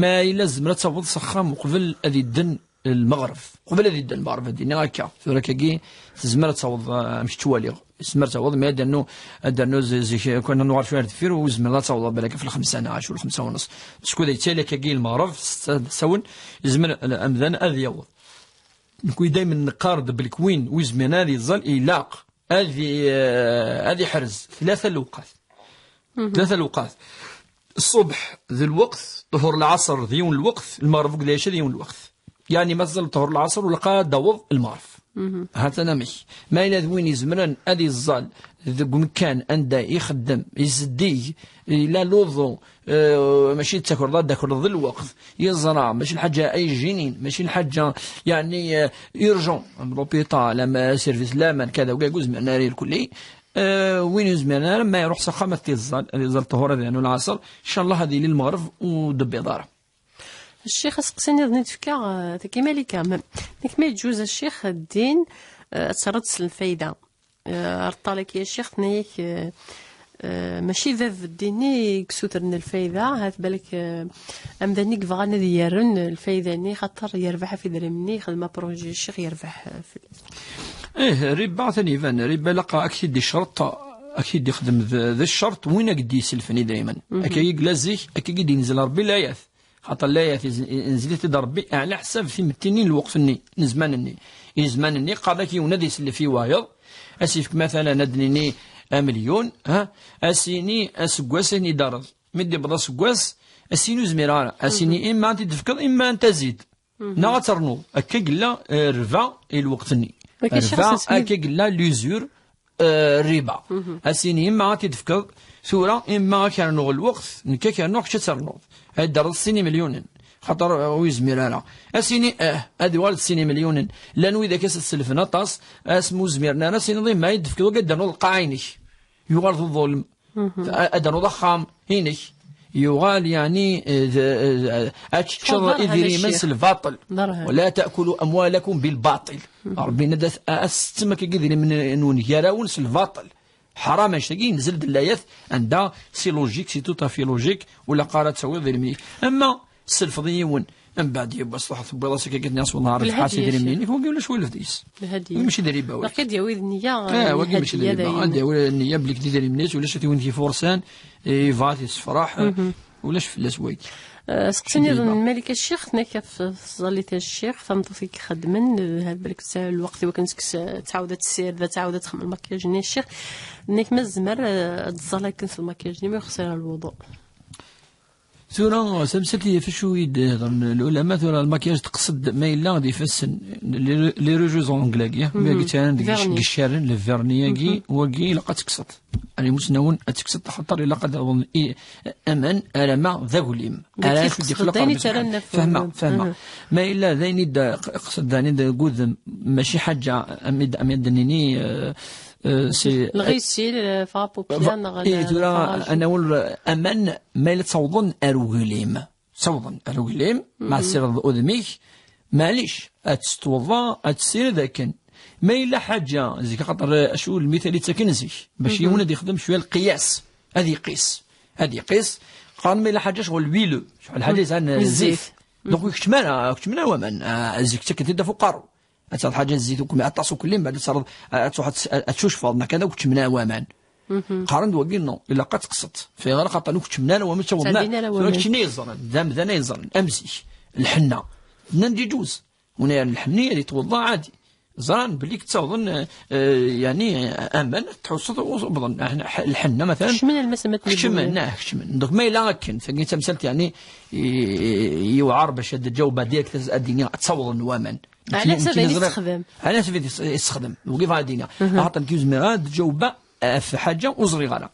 Ma yella tezmer ad taweḍ s axxam uqbel ad idden lmeɣreb. Uqbel ad idden lmeɣreb, ad d-iniɣ akka. Tura akkagi tezmer ad taweḍ, eh, amek ttwaliɣ. Tezmer ad taweḍ, mais ad d-rnu, ad d-rnu zi-, zik, kan ad nuɣal cwiya ar deffir, u tezmer ad taweḍ balak ɣef lxemsa neɣ acu, lxemsa u nneṣ. Skud yettali akkagi lmeɣreb, s-, s-, sawen, yezmer amdan ad yaweḍ. Nekwi daymen neqqar-d belk win ur yezmiren ad yeẓẓal, ilaq ad i-, eh, ad iḥrez tlata lewqat. Tlata lewqat. Ṣṣubḥ d lweqt, ṭhur lɛaṣer d yiwen lweqt, lmeɣreb akked lɛica d yiwen lweqt. Yeɛni ma teẓẓal ṭhur lɛaṣer, ur ilaq ara ad d-taweḍ lmeɣreb. Ha-t-an amek. Ma yella d win izemren ad iẓẓal deg umkan anda ixeddem, izeddig, yella luḍu, eh, mačči d takerḍa, ad d-takreḍ d lweqt, yeẓra, mačči lḥaǧa ay jinin, mačči lḥaǧa, yeɛni, eh, urgent, am l'hôpital, am service n laman, kada, wagi ur zmiren ara irkelli. Eh, win ur zmiren ara, ma iruḥ s axxam ad t-iẓẓal, ad iẓẓal ṭhur, ad yernu lɛaṣer, ncallah ad yili lmeɣreb ur d-tebbiḍ ara. Ccix, aseqsi nniḍen i d-fkiɣ, eh, tagi Malika, ma, nek ma yeǧǧuz a ccix ddin, eh, ad terreḍ s lfayda. Eh, ar ṭṭalak ya ccix, tenna-yak, eh, eh, mačči bab ddin-nni i yessutren lfayda, hat balak, eh, amdan i yebɣan ad yerren lfayda-nni, xaṭer yerbeḥ ɣef idrimen-nni, yexdem apṛuji ccix, yerbeḥ, eh, fell-as. Eh, riba atan iban, riba ilaq ad k-t-id-icreṭ, ad k-t-id-ixdem d, d ccerṭ win ad k-d-iselfen idrimen. Akka i yella zik, akka i d-inzel Ṛebbi layat. Xaṭer layat iz-, inzel-it-id Ṛebbi ɛla ḥsab timetti-nni n lweqt-nni, n zzman-nni. I zzman-nni, qqaren-ak yiwen ad isellef i wayeḍ, ad s-ifk matalan ad d-nini amelyun, ha? Ad s-yini aseggas ad ten-id-terreḍ. Mi d-yewweḍ aseggas, ad s-yini ur zmireɣ ara. Ad s-yini imma ad t-id-tefkeḍ, imma ad t-azid. Neɣ ad ternuḍ. Akka i yella, eh, rrba i lweqt-nni. Rrba, akka i yella l'usure, eh, rriba. Ad s-yini imma ad t-id-tefkeḍ tura, imma ad k-rnuɣ lweqt, nekk ad k-rnuɣ, kečč ad ternuḍ. Ad d-terreḍ sin imelyunen. Xaṭer, eh, ur yezmir ara. Ad s-yini, eh, ad yuɣal d sin imelyunen. Llan widak ad s-selfen aṭas, asmi ur zmiren ara, ad s-yiniḍ imma ad d-tefkeḍ, ad d-ternuḍ lqaɛa-inek. Yuɣal d ḍulm. A-, ad d-ternuḍ axxam-inek. Yuɣal, yeɛni, eh, d, eh, ad teččeḍ idrimen s lbaṭel. ولا تأكلوا أموالكم بالباطل. Ṛebbi yenna-d, ad, ad tettem akka idrimen-nwen gar-awen s lbaṭel. Ḥaram annect-agi, yenzel-d layat anda c'est logique, c'est tout à fait logique, ur ilaq ara ad tawiḍ idrimen-ik. Ama tesselfeḍ i yiwen, mbeɛd yiwwas truḥeḍ tewwiḍ-as akka, nniɣ-as: "Wellah, rebḥeɣ idrimen-ik", wagi ulac walu deg-s. Lhadiya. Wagi mačči d riba, wagi. Ilaq ad d-yawi d nniya, eh, wagi mačči d riba. Ad d-yawi nniya belli-k d idrimen-is, ulac a t-iwin yefursan, eh, yebɣa ad t-yessefreḥ, eh, ulac fell-as wagi. Eh, seqsi nniḍen n Malika Ccix, tenna-k ɣef tẓallit a Ccix, tameṭṭut i ixeddmen, eh, balak tesɛa lweqt i wakken tekkes, eh, tɛawed ad tessired, ad tɛawed ad texdem lmakyaj-nni a Ccix. Tenna-k ma tezmer, eh, ad tẓall akken s lmakyaj-nni, ma ur yexṣir ara lwuḍu. Tura, tamsalt i ɣef acu i d-hedren lulama, tura lmakyaj teqsed ma yella d ifassen, les, les rouges ongles-agi, wagi ttaran deg ic-, deg iccaren, le vernis-agi, wagi ilaq ad tekkseḍ. Ar imusnawen ad tekkseḍ, axaṭer ilaq ad awḍen i, aman arama d aglim. Ara acu d-ixleq Rebbi subḥanahu. Fehmeɣ, fehmeɣ. Ma yella d ayen i d-qsed, d ayen i d-gudem, mačči ḥaǧa, am i d-, am i d-nini, eh, eh, c'est lɣisil, eh, fara populaire, neɣ eh, tura, ad nawel, eh, aman, ma yella ttawḍen ar uglim. Ttawḍen ar uglim, ma tessireḍ udem-ik, maɛlic, ad tettweḍḍa, ad tessired akken. Ma yella ḥaǧa, zik, axaṭer, eh, acu lmital i ttaken zik, bac yiwen ad yexdem cwiya lqiyas, ad iqis, ad iqis, qqaren ma yella ḥaǧa ccɣel huileux, ccɣel ḥaǧa yesɛan zzit. Donc, ur keččmen ara, ur keččmen ara waman, ah, zik ttaken-t-id ɣef uqerru. Ad taɣeḍ ḥaǧa zzit ukum-, aṭas ukellim, baɛd ad terreḍ, ad truḥ ad tes-, ad tcucfeḍ, neɣ kan ad keččmen ara waman. Qqaren-d wagi, non, ilaq ad teqseḍ. Fɣer xaṭer ur keččmen ara waman, ttawḍen ara. Tura keččini yeẓran, d amdan ay yeẓran, am zik. Lḥenna. Nnan-d iǧuz. Win ara lḥenni ad yetweḍḍa ɛadi. Ẓran belli ttawḍen, eh, eh, yani, aman, tḥusseḍ uẓ-, uwḍen. Lḥenna, matalan. Kecmen almas am akken kecmen, ah, kecmen. Donc, ma yella akken, tagi d tamsalt, yani, i, i, yewɛer bac ad d-ǧawbeɣ direct, ad d-iniɣ ad ttawḍen waman. Ɛla ḥsab ayen i tessexdam. Ɛla ḥsab ayen i tessexdam. Wagi bɣiɣ ad d-iniɣ. Axaṭer nekk ur zmireɣ ara ad d-ǧawbeɣ ɣef ḥaǧa ur ẓriɣ ara.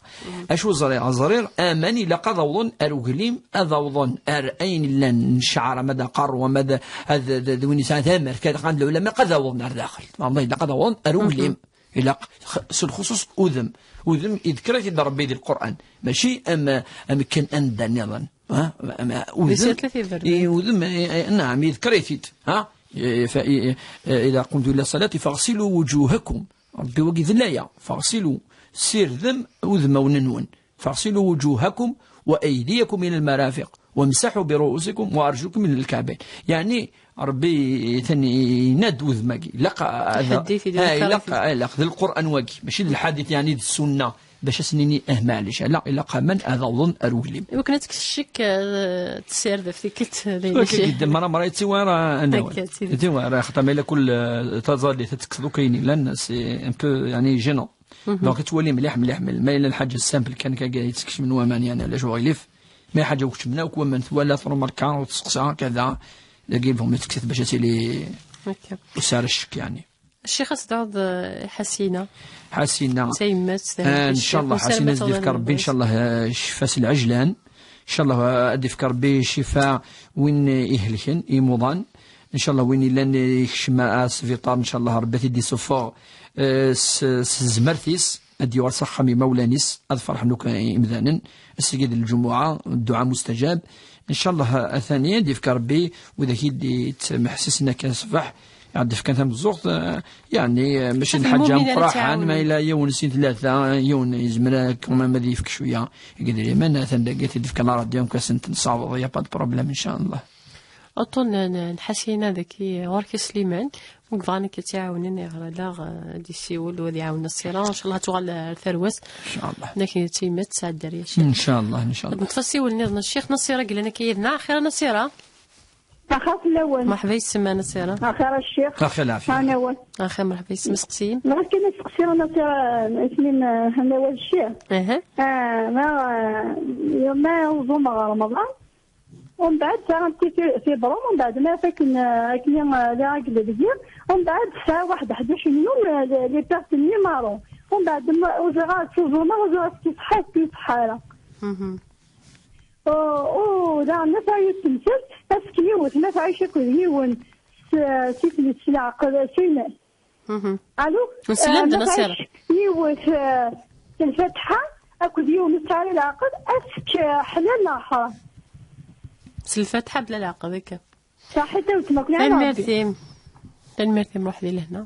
Acu ẓriɣ? Ẓriɣ aman ilaq ad awḍen ar uglim, ad awḍen ar ayen illan n ccɛer, ama d aqerru, ama d, ad, d, d win yesɛan tamert, kan qan lɛulama, ad awḍen ar daxel. Aman ilaq ad awḍen ar uglim. Ilaq x-, s lxuṣuṣ udem. Udem idker-it-id Rebbi di Lqur'an. Mačči am, am kan anda nniḍen. Ha? Am, am, udem. I, udem, i, i, naam, idker-it-id. Ha? I, fa, i, i, إذا قمتم إلى الصلاة فاغسلوا وجوهكم. Rebbi wagi d laya. فاغسلوا. Sirdem udmawen-nwen. فاغسلوا وجوهكم وأيديكم إلى المرافق وامسحوا برؤوسكم وأرجلكم إلى الكعبين. Yani, Rebbi atan yenna-d udem-agi. Ilaq ad, lḥadit i d-, ah, ilaq, ah, ilaq d Lqur'an wagi. Mačči d lḥadit, yani d ssunna. Bac ad s-nini, eh, maɛlic. Ala, ilaq aman ad awḍen ar uglim. Iwakken ad tekkes ccek, eh, tessired ɣef tikkelt, d ayen akka i d-, mara, mara, yettiwar, eh, ad nawal. Akka, d tidet. Yettiwar, eh, xaṭer ma yella kul, eh, taẓallit ad tekkseḍ akk ayen yellan, c'est un peu, yani, gênant. Donc, ad twali mliḥ, mliḥ, mliḥ. Ma yella lḥaǧa simple kan, akka, yettekcem n waman, yani, ala acu ɣilif. Ma ḥaǧa ur keččmen akk waman, twala, trumarka, ur tseqsa, kada. Dagi, bon, ma tekkset bac ad tili akka. Ur tesɛi ara ccek, yani. Ccix, ad s-d-taɣeḍ, eh, Ḥasina. Ḥasina. D tayemmat, d, ah, ncallah, Ḥasina ad d-yefk Rebbi, ncallah, eh, ccfa s lɛejlan. Ncallah, eh, ad d-yefk Rebbi ccfa win, eh, ihelken, imuḍan. Ncallah, win illan, eh, ikcem asbiṭar, ncallah, Rebbi ad t-id-isuffeɣ, eh, s, s tezmert-is, ad d-yuɣal s axxam imawlan-is, ad ferḥen akk imdanen. Ass-agi d lǧumuɛa, dduɛa mustajab. Ncallah, a-t-an ad d-yefk Rebbi widak i d-yettmeḥsisen akka ṣṣbeḥ, ad d-fkan tameẓẓuɣt, eh, yeɛni, eh, mačči d lḥaǧa meqqraḥen, ma yella yiwen sin tlata, yiwen yezmer ad, quand même, ad yefk cwiya n yedrimen, atan dagi ad t-id-fkan la radio, amek ad sent-nessaweḍ, y a pas de problème, ncallah. Uṭṭun n, n, n Ḥasina dagi, ɣur-k a Sliman, win yebɣan ad k-iɛawnen, yeɣra daɣ, eh, ad d-yessiwel, u ad iɛawen Nasira, ncallah ad tuɣal ar tarwa-s. Ncallah. Akken d tayemmat tesɛa dderya, ccix. Ncallah, ncallah. Ad neṭṭef asiwel nniḍen, ccix Nasira, yellan akka yid-neɣ. Axir a Nasira. Axir fell-awen. Merḥba yes-m a Nasira. Axir a ccix. Axir lɛafya. Hanawal. Axir, merḥba yes-m, isteqsiyen. Bɣiɣ kan ad steqsiɣ a Nasira, isem-im, eh, Hanawal ccix. Aha. Ah, ma, eh, ma uẓumeɣ ɣer Remḍan, umbeɛd sɛiɣ ti-, ti-, tibrum, umbeɛd ma fakken, eh, akken, eh, les règles deg-i, umbeɛd sɛiɣ waḥed ḥdac n yum, eh, les, les pertes n numéro. Umbeɛd ma, ur ẓriɣ ara ttuẓumeɣ, ur ẓriɣ ara tṣeḥḥa, ur tṣeḥḥa ara. Mhm. Oh, oh, daɣen ma tesɛa yiwet temsalt, efk yiwet, ma tɛic akked yiwen s, s, s leɛqel, s ines. Mhm. Allô? Nsellem-d, eh, ma Nasira. Tɛic yiwet, eh, s lfatiḥa, akked yiwen ur tesɛi ara leɛqel, efk, eh, ḥlal neɣ ḥram? S lfatiḥa bla leɛqel, akka. Ṣaḥit a weltma, kul ɛam. Tanemmirt-im. Tanemmirt-im, ruḥ di lehna.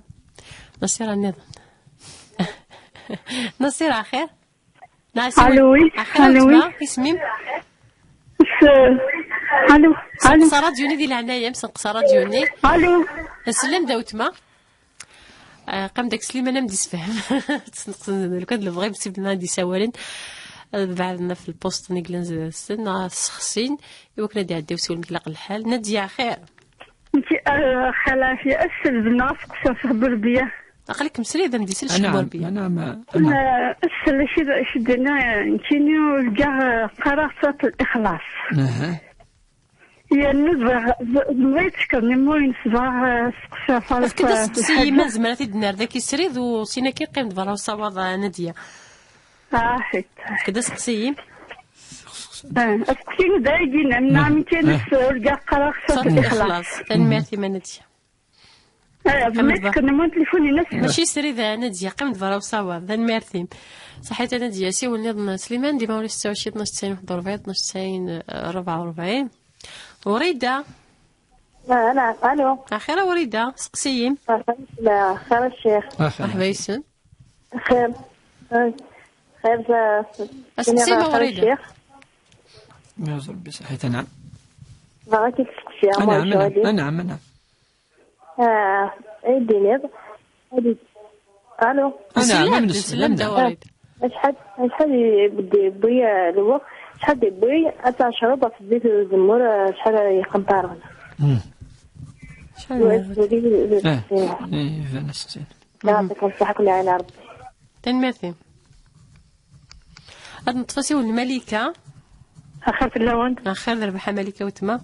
Nasira nniḍen. Nasir, axir? Neɣ isem-, Alo, oui. Axir a weltma, isem-im? S-, alo, alo. Senqes ṛadyu-nni di leɛnaya-m, senqes ṛadyu-nni. Alo. Nsellem-d a weltma. Ah, qqim-d ak Sliman a m-d-isefhem. Senqes-, lukan d lebɣi-m sibna ad d-isawalen. Ad beɛden ɣef lpost-nni yellan zdat-sen, neɣ ssexsin, i wakken ad iɛeddi usiwel-nnek ilaq lḥal. Nadya, axir? Nti, ah, xala, fi ass-, zedna asqes ɣef Burbya. Aql-ikem srid, am d-isel Ccix Burbya. Anɛam, anɛam. Ah, ass-, acu d-, acu d-yenna, nekkini urgaɣ, ah, qqareɣ surat Lixlaṣ. Aha. Yernu bɣiɣ, bɣiɣ ad tekkreḍ imuyen sebɣeɣ, ah, seqsiɣ ɣef Efk-d asteqsi-yim, ma nezmer ad t-id-nerr dagi srid, u sin akka qqim-d berra usawaḍ, ah, Nadya. Ah, ḥit. Efk-d asteqsi-yim. Ah, asteqsi-inu d ayagi, nɛam, nɛam, kan s-, urgaɣ qqareɣ surat Lixlaṣ. Tanemmirt-im a Nadya. Ah, qqim-d berra. Mačči srid a Nadya, qqim-d berra usawaḍ. Tanemmirt-im. Ṣaḥit a Nadya, siwel niḍen Sliman, dima ur yessew cit, tnac tesɛin waḥed u rebɛin, tnac tesɛin rebɛa u rebɛin. Wrida. Ah, nɛam, alo. Axir a Wrida, seqsi-yim. Ah, xir a Ccix. Merḥba yes-m. Xir. Ah, xir, ah, Aseqsi ma Wrida. Ccix. Yaɛzeb Rebbi, ṣaḥit, anɛam. Bɣiɣ ad k-id-steqsiɣ, anɛam, anɛam, anɛam. Ah, ay d-tiniḍ. Alo. Anɛam, nsellem-d a Wrida. Acḥal, acḥal i d-yewwi, ah, lweqt, acḥal d-yewwi ad tɛecreḍ ɣef zzit n uzemmur, ah, acḥal ara yeqqen tarɣen? Hmm. Acḥal n lweqt? Ah, eh, iban aseqsi. Yɛṭikum ṣṣeḥḥa, kul ɛin Rebbi. Tanemmirt-im. Ad neṭṭef asiwel n Malika. Axir fell-awen. Axir d rrbeḥ a Malika weltma.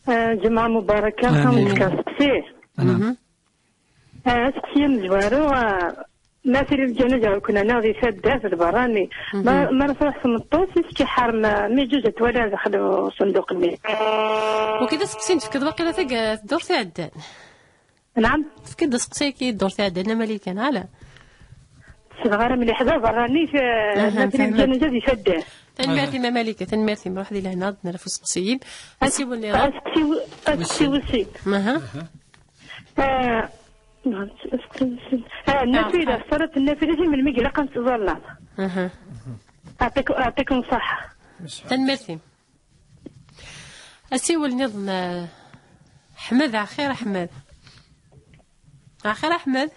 Ah, ǧemɛa mubaraka, amin. Am nekk aseqsi. Anɛam. Mhm. Ah, aseqsi amezwaru, ah, ma tili lǧanaza ur kun-nniɣ di taddart d berrani. Mhm. Ma, ma ara truḥ tmeṭṭut, est-ce que iḥerm, ah, mi ǧuǧ ad twala daxel usenduq-nni? Wagi d aseqsi n tefkiḍ waqila tag-, ddurt iɛeddan. Nɛam. Tefkiḍ aseqsi-agi ddurt iɛeddan a Malika, neɣ ala? Ssneɣ ara mliḥ, d aberrani, t-, aha, ma tili lǧanaza di taddart. Tanemmirt-im a Malika, tanemmirt-im, ruḥ di lehna, ad nerr ɣef useqsi-yim. Asiwel niḍen. Aseqsi w-, aseqsi wis sin. Aha. Ah, aseqsi wis sin. Ah, nnafila, ṣṣalat nnafila, tin melmi ilaq ad nettẓalla. Aha. Aɛṭik-, aɛṭikum ṣṣeḥḥa. Tanemmirt-im. Asiwel niḍen, ah, Ḥmed, axir Ḥmed. Axir Ḥmed.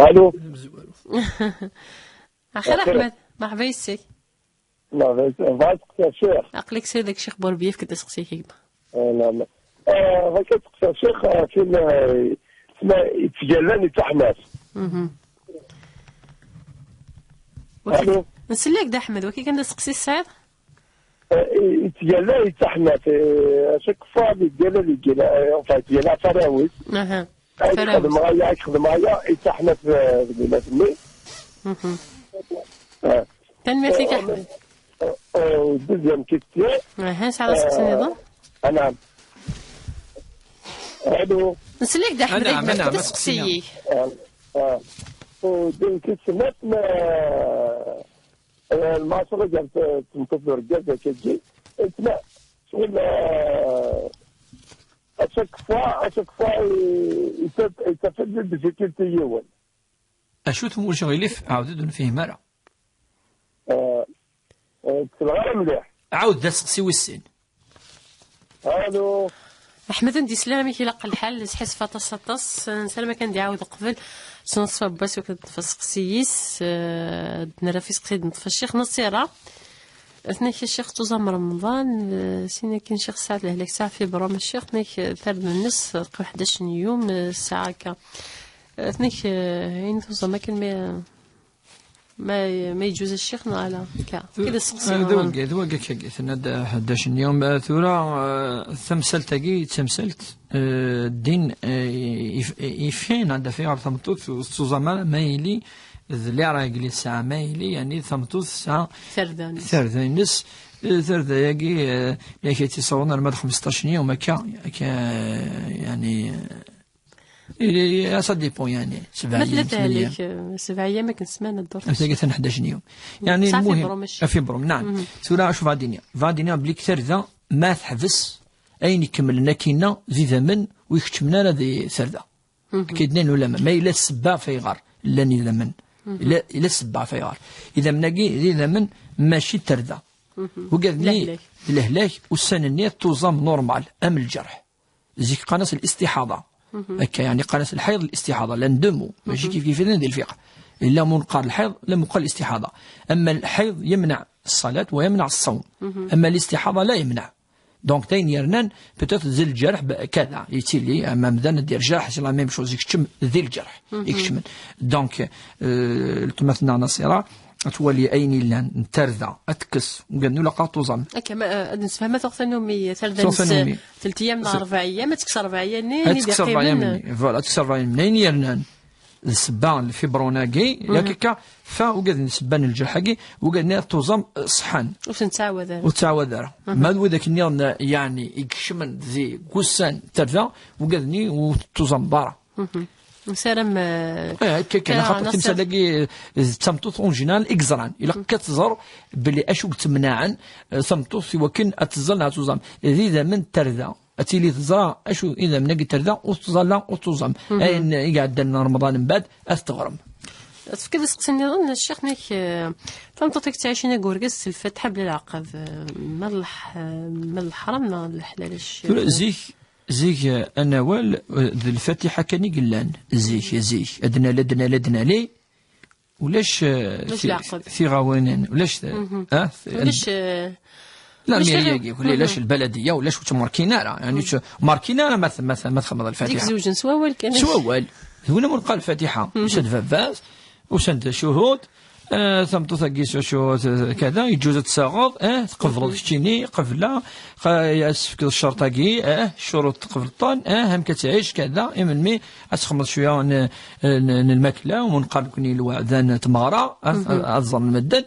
Alo. Axir Ḥmed, merḥba yes-k. Merḥba yes-k. Bɣiɣ ad seqsiɣ Ccix. Aql-ik srid a Ccix Burbiya, efk-d aseqsi-k gma. Ah, naɛam. Ah, bɣiɣ ad seqsiɣ Ccix, ah, tin, ah, tma-, yettgallan i Taḥnat. Mhm. Alo. Nsell-ak-d a Ḥmed, wagi kan d aseqsi tesɛiḍ? Eh, yettgalla, yettaḥnat, eh, à chaque fois, yettgalla, yettgalla, eh, enfin, yettgalla, farawis. Aha. Ay, farawis. Xedmeɣ aya, ay, xedmeɣ aya, yettaḥnat, eh, deg unaf-nni. Mhm. Eh. Tanemmirt-ik, eh, Ḥmed. Eh, eh, deuxième question. Aha, sɛiɣ aseqsi niḍen? Eh, anɛam. Alo. Nsell-ak-d, Ḥmed, anɛam, anɛam, aseqsi-ik. Eh, eh. Eh, deuxième question, ma, eh, lmeɛṣer gar tmeṭṭut d urgaz akkagi, tma-, tqul, eh, à chaque fois, à chaque fois, i-, itaf-, itaf-d difficulté yiwen. Acu-t, ma ulac aɣilif, ɛawed-d ur nefhim ara. Eh, eh, ttleɣ ara mliḥ. Ɛawed-d aseqsi wis sin. Alo. Ḥmed ur d-yesli ara amek ilaq lḥal, sḥissif aṭas, aṭas. Nessaram akken ad d-iɛawed uqbel. Sneṣfa n wass, ur k-d-neṭṭef aseqsi-is. Eh, ad d-nerr ɣef useqsi d-neṭṭef Ccix Naṣira. Tnek Ccix tuẓam Remḍan, eh, sin akken Ccix Saɛd Lehlak Saɛd fi Brum Ccix, tnek tarda-nnes, teqqiw ḥdac n yum, eh, ssaɛa akka. Eh, tnek, eh, ayen tuẓam akken mi, Ma, ma yeǧǧuz Ccix neɣ ala? Akka. Kid aseqsi, eh, d wagi, d wagi akkagi, tenna-d, eh, ḥdac n yum, eh, tura, eh, tamsalt-agi d tamsalt, eh, ddin, eh, if-, ifin, ad d-afi ɣer tameṭṭut, ur tettuẓam ara, ma yili d les règles i tesɛa, ma yili, yani, tameṭṭut tesɛa tarda-ines. Tarda-ines, eh, tarda-agi, eh, yak ad tt-isawḍen arma d xmesṭac n yum, akka, akka, eh, yani, eh, Eh, ça dépend, yani, sebɛa ayyam, tmanya. Ma tella tehlek, eh, sebɛa ayyam akken ssmana ddurt. Am tagi atan ḥdac n yum. Yani, tesɛa lmuhim, fibromes. Afibrom, naɛam. Mhm. Tura, acu bɣa d-iniɣ? Bɣa d-iniɣ belli tarda, ma teḥbes, ayen ikemmlen akkinna, d idammen, ur ikeččmen ara di tarda. Mhm. Akka i d-nnan ulama. Ma yella d ssebba, fayɣer llan idammen. Ila, ila ssebba ɣef ayɣer. Idammen-agi d idammen mačči d tarda. Ugaden-nni d lehlak. D lehlak, ussan-nni tuẓam normal, am lǧerḥ. Zik qqaren-as listiḥaḍa. Akka, yeɛni qqaren-as lḥayḍ listiḥaḍa. Llan deux mots. Mačči kif kif i llan di lfiqh. Illa mu neqqar lḥayḍ, illa mu neqqar listiḥaḍa. Ama lḥayḍ yemneɛ ṣṣalat wa yemneɛ ṣṣawm. Ama listiḥaḍa la yemneɛ. Donc, d ayen yernan, peut-être, d lǧerḥ, b-, kada, yettili, ama amdan ad d-yerr jerḥ, c'est la même chose, ikeččem di lǧerḥ, ikeččmen. Donc, euh, letma-tneɣ Nasira, ad twali ayen yellan n tarda, ad tekkes, ugaden-nni ur ilaq ad tuẓam. Akka, ma, eh, ad nessefhem, tuɣ tannumi, tarda-nnes, tuɣ tannumi, telt ayyam neɣ rebɛ ayyam, ad tekkes rebɛ ayyam-nni, ad tekkes rebɛ ayyam-nni, voilà, ad tekkes rebɛ ayyam-nni, ayen yernan. D ssebba n lfibrun-agi, yak akka, fa ugaden n ssebba n lǧerḥ-agi, ugaden ad tuẓam, eh, ṣeḥḥan. Ur ten-tettɛawad ara. Ur tettɛawad ara. Ma d widak nniḍen, yeɛni, i ikecmen di wussan n tarda, ugaden-nni ur tuẓam ara. Nessaram, eh, eh, akka kan, axaṭer timsal-agi, eh, d tameṭṭut en général i yeẓran. Ilaq ad tẓer belli acu i yettemnaɛen, eh, tameṭṭut i wakken ad teẓẓel neɣ ad tuẓam. D idammen n tarda. Ad tili teẓra acu idammen-agi tarda, ur teẓẓal, ur tuẓam. Ayen i iɛeddan n Remḍan mbeɛd, ad t-teɣrem. Tefkiḍ aseqsi nniḍen, ccix, nek, eh, tameṭṭut i yettɛicin ag urgaz s lfatiḥa bla lɛaqeb, eh, ma d lḥ-, ma d leḥram neɣ d leḥlal, ccix? Tura, zik, zik, eh, anawal, eh, d lfatiḥa kan i yellan. Zik, zik. Ad nali, ad nali, ad nali. Ulac, eh, ulac ti-, leɛqed. Tiɣawinin, ulac, eh, ah, ulac, eh, la ulac mairie-agi, ulac lbaladiya, ulac ur ttmarkin ara, yani ur ttmarkin ara ma t-, ma t-, ma txedmeḍ lfatiḥa. Zik zewjen s wawal kan. S wawal. D win am neqqar lfatiḥa. Usan-d baba-s, usan-d ccuhud, eh, tameṭṭut-agi s acu, eh, kada, yeǧǧuz ad tsaɣeḍ, eh, tqebleḍ keččini, qebla, qa-, ad s-tefkeḍ ccerṭ-agi, eh, ccuruṭ tqebleḍ-ten, eh, amek ad tɛic, kada, imelmi, ad txedmeḍ cwiya n, n, n lmakla, u neqqar nekni lweɛda n tmeɣra, ad, ad ẓren medden.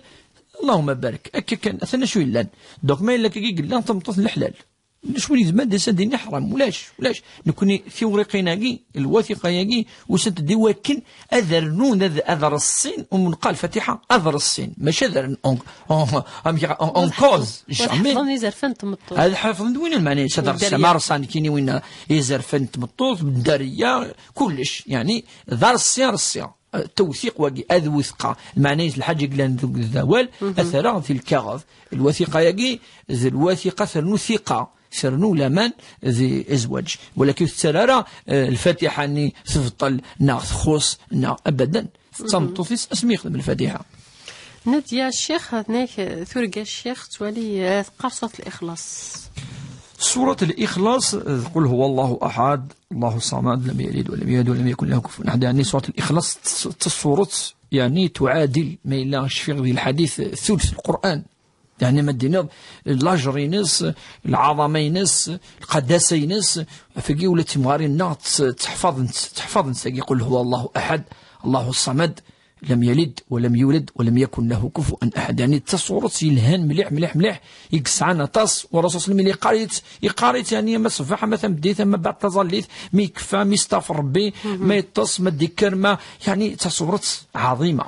Allahumma barik. Akka kan, atan acu yellan. Donc, ma yella akka i yellan, tameṭṭut n leḥlal. Ulac win yezmer ad d-yas ad d-yini ḥram. Ulac, ulac. Nekni tiwriqin-agi, lwathiqa-agi, usant-d i wakken ad rnun, ad, ad reṣṣin, u neqqar lfatiḥa, ad reṣṣin. Mačči ad rnun en, en, amek, en, en cause. Jamais. Ad ḥefḍen izerfan n tmeṭṭut. Ad ḥefḍen d win, lmeɛna-s ad reṣṣin. Ma reṣṣan kini win izerfan n tmeṭṭut, dderya, kullec, yani, d areṣṣi, areṣṣi. Eh, tewfiq wagi, ad wetqa. Lmeɛna-s lḥaǧa i yellan deg, deg awal, ad t-rreɣ di lkaɣeḍ. Lwathiqa-agi, d lwathiqa ternu thiqa, ternu laman di zzwaǧ. Walakin ur tettarra ara, eh, lfatiḥa-nni tebṭel, neɣ txuṣ, neɣ abadan. D tameṭṭut-is asmi yexdem lfatiḥa. Nadya, ccix, nek, turga, ccix, tettwali, eh, teqqar surat Lixlaṣ. Surat Lixlaṣ, eh, qul huwa Allahu ahad, Allahu samad, lam yalid wa lam yulad wa lam yakun lahu kufuwan ahad. Yani, surat Lixlaṣ, d tas-, d tasurat, yani, tuɛadil, ma yella cfiɣ di lḥadit, eh, thuluth Lqur'an. Yani, ma d-tiniḍ, lajer-ines, lɛaḍama-ines, lqadasa-ines, ɣef wagi ula d timɣarin-nneɣ tt-, ttḥfaḍent, ttḥfaḍent tagi, qul huwa Allahu ahad, Allahu samad, lam yalid wa lam yulad wa lam yakun lahu kufuwan ahad. Yani, d tasurat yelhan mliḥ, mliḥ, mliḥ, i yesɛan aṭas, u Rasul sallam yeqqar-itt, yeqqar-itt, yani, ama ṣṣbeḥ, ama tameddit, ama baɛd taẓallit, mi yekfa, mi yesteɣfir Rebbi, ma yeṭṭes, ma d-yekker, ma, yani, d tasurat ɛaḍima.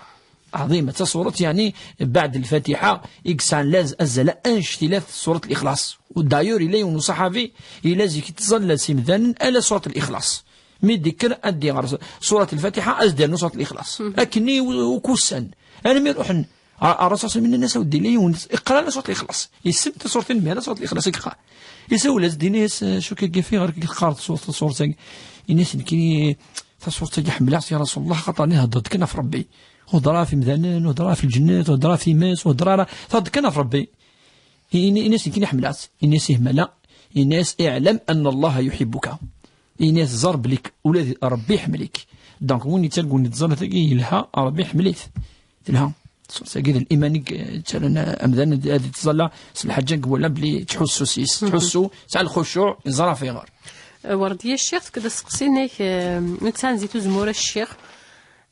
Ɛaḍima, d tasurat, yani, baɛd lfatiḥa, i yesɛan laz-, azal anect ila surat Lixlaṣ. U d'ailleurs, ila yiwen uṣaḥabi, ila zik yettẓalla s imdanen, ala surat Lixlaṣ. Mi d-yekker ad d-iɣer surat Lfatiḥa, ad d-yernu surat Lixlaṣ. Akken i u-, ukussan. Armi ruḥen, a, a Rasul sallam yenna-as, a weddi, la yiwen, iqra la surat Lixlaṣ. Yessen tasurat-nni, la surat Lixlaṣ i yeqqar. Isawel-as-d, yenna-as, "Acu akka i fiɣ, ɣer-k teqqareḍ surat, tasurat-agi?" Yenna-as, "Nekkini tasurat-agi ḥemmleɣ-tt, ya Rasulullah, xaṭer ni theddreḍ kan ɣef Rebbi. Ur heddeṛ ara ɣef imdanen, ur heddeṛ ara ɣef lǧennet, ur heddeṛ ara ɣef times, ur heddeṛ ara, theddreḍ kan ɣef Rebbi." Ini-, ini-as nekkini ḥemmleɣ-tt. Ini-as ihmel, ini-as ihmel, anna Allaha yuḥibbuka. Ini-as ẓer belli ula d Rebbi iḥemmel-ik. Donc, win yettargun di tẓallit-agi yelha, Rebbi iḥemmel-it. Telha. Ṣṣuṛt-agi d liman i yettarran amdan ad, ad yettẓalla s lḥaǧa i iwala belli yettḥussu s-, yettḥussu, yesɛa lxucuɛ, yeẓra ɣef ayɣer. Werdiya ccix, tefkiḍ aseqsi-inek, eh, netta n Zit Uzemmur a ccix.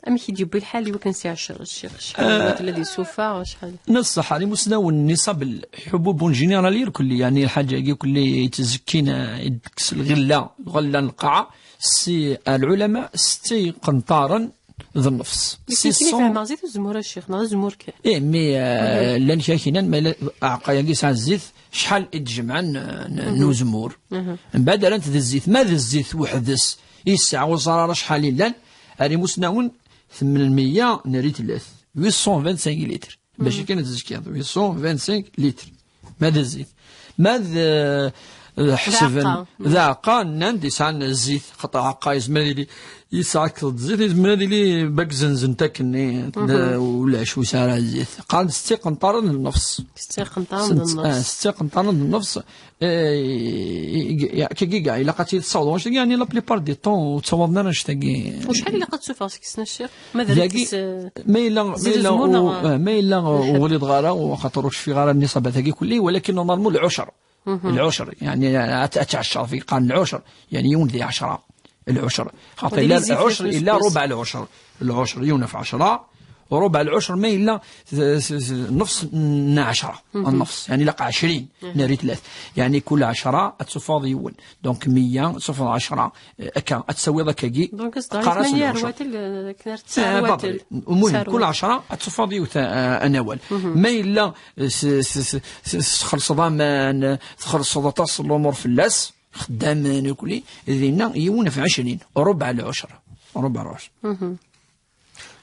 Amek i d-yewwi lḥal i wakken si ɛecṛa, ccix? Acḥal n lwaqt la d-yessufeɣ, acḥal? Neṣṣeḥ, ar imusnawen n iṣab lḥubub n général irkelli, yani lḥaǧa-agi irkelli yettezkin, eh, yekkes lɣella, lɣella n lqaɛa, si, eh, lɛulama, setta iqenṭaren d nnefṣ. Six cents. Fehmeɣ Zit Uzemmur a ccix, neɣ d azemmur kan? Eh, mais, eh, llan kra kinan, ma yella aɛeqqa-agi yesɛa zzit, acḥal i d-jemɛen, eh, n, n uzemmur. Mbeɛd rran-t d zzit, ma d zzit weḥd-s, yesɛa ur ẓer ara acḥal i llan, ar imusnawen, tmenmeyya n ritlat, huit cent vingt-cinq litres. Bac kan ad tezkiḍ, huit cent vingt-cinq litres. Ma d zzit. Ma d, eh, ḥesben, d aɛeqqa, nnan-d yesɛan zzit, xaṭer aɛeqqa yezmer ad yili yesɛa akteḍ zzit, yezmer ad yili bak zenzent akkenni, ulac ur yesɛi ara zzit. Qqaren s tiqenṭarin n nnefs. S tiqenṭarin n nnefs. S tiqenṭarin n nnefs. Eh, i- i- i- kagi, ilaq ad tt-id-tessawḍeḍ. Annect-agi, yeɛni, la plupart du temps, ur ttawaḍen ara annect-agi. Acḥal ilaq ad tsuffeɣ seg-sen, a Ccix? Ma d dagi, ma yella, ma yella, u- eh, ma yella ur ɣliḍeɣ ara, u- xaṭer ur cfiɣ ara nniṣabat-agi kulli, walakin normalement lɛucr. Lɛucr, yeɛni, ad ad tɛecceṛ, fi qqaren lɛucr, yeɛni yiwen di ɛecṛa. Lɛucr. Xaṭer illa lɛucr, illa rubeɛ lɛucr. Lɛucr, yiwen ɣef ɛecṛa, rubeɛ lɛucr, ma yella s- s- s- nnefs n ɛecṛa. Nnefs, yeɛni ilaq ɛecrin, n ritlat. Yeɛni kul ɛecṛa ad tsuffɣeḍ yiwen. Donc meyya, ad tsuffɣeḍ ɛecṛa. Eh, akka, ad tsawiḍ akkagi. Donc, qqar-as lɛucr. Eh, baṭel. Umuhim, kul ɛecṛa ad tsuffɣeḍ yiwet, eh, anawal. Ma yella, eh, s- s- s- s- txellṣeḍ aman, txellṣeḍ aṭas n lumuṛ fell-as, xeddamen ukli, dinna yiwen ɣef ɛecrin, rubeɛ lɛucr. Rubeɛ lɛucr.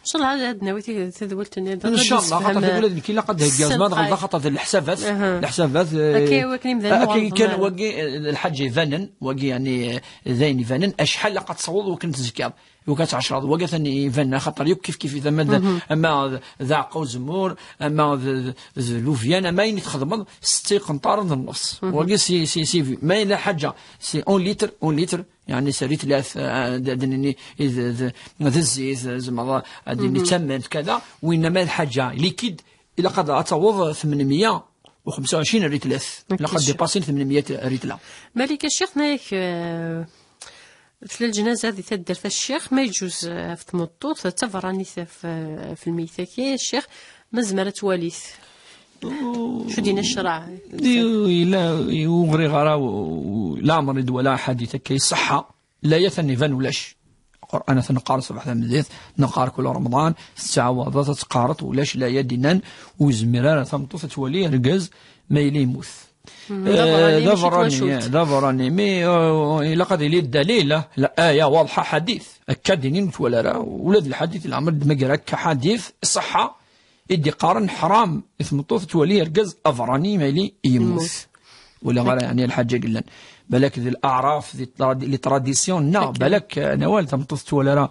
Ncallah ad nawi tadwilt-nni. Ncallah, xaṭer tagula d nekk ilaq ad d-heggiɣ zman ɣelḍeɣ, xaṭer d leḥsabat. Leḥsabat, eh, akka, wakken imdanen akka kan, wagi, eh, lḥaǧa ibanen, wagi, yeɛni, eh, d ayen ibanen, acḥal ilaq ad tsaweḍ wakken tezkiḍ, wakken ad tɛecreḍ, wagi atan ibanen, axaṭer yakk kif kif, ama d, ama d, d aɛeqqa uzemmur, ama d, d, d lubyan, ama ayen i txedmeḍ, s tiqenṭarin d nnefs. Wagi si, si, si, ma yella ḥaǧa, si un litre, un litre, yeɛni s ritlat, eh, d, d, nini, d, d, d zzit, zemreḍ ad d-nini d tamemt, kada, winna ma d lḥaǧa liquide, ilaq ad, ad taweḍ tmenmeyya u xemsa u ɛecrin ritlat. Ilaq ad dipassin tmenmeyya ritla. Malika Ccix, ma yak, eh, tella lǧnaza di taddart a Ccix, ma yeǧǧuz, eh, ɣef tmeṭṭut, d taberranit ɣef, eh, ɣef lmeyt-agi, a Ccix, ma tezmer ad twalit? Acu d-yenna ccreɛ? Di-, yella, ur ɣriɣ ara, u-, u-, leɛmer i d-walaɣ ḥadit akka iṣeḥḥa. Layat-a iban ulac. Lqur'an atan neqqar ṣṣbeḥ tameddit, neqqar kul Remḍan, tettɛawadeḍ ad teqqareḍ, ulac layat d-yennan ur yezmir ara tameṭṭut ad twali argaz ma yella yemmut. D aberrani, eh, d mačči d aberrani, twacult. Eh, d aberrani. Mi, eh, ilaq ad yili ddalil, eh, la aya waḍḥa, ḥadit. Akka d-inin ur twala ara, ula d lḥadit leɛmer d-mager akka ḥadit, ṣṣeḥḥa, i d-iqqaren ḥram i tmeṭṭut ad twali argaz aberrani ma yili yemmut. Yemmut. Wala ɣara, yeɛni, lḥaǧa yellan. Balak d l'aɛraf, di tra-, les traditions, neɣ balak, eh, nawal tameṭṭut twala ara,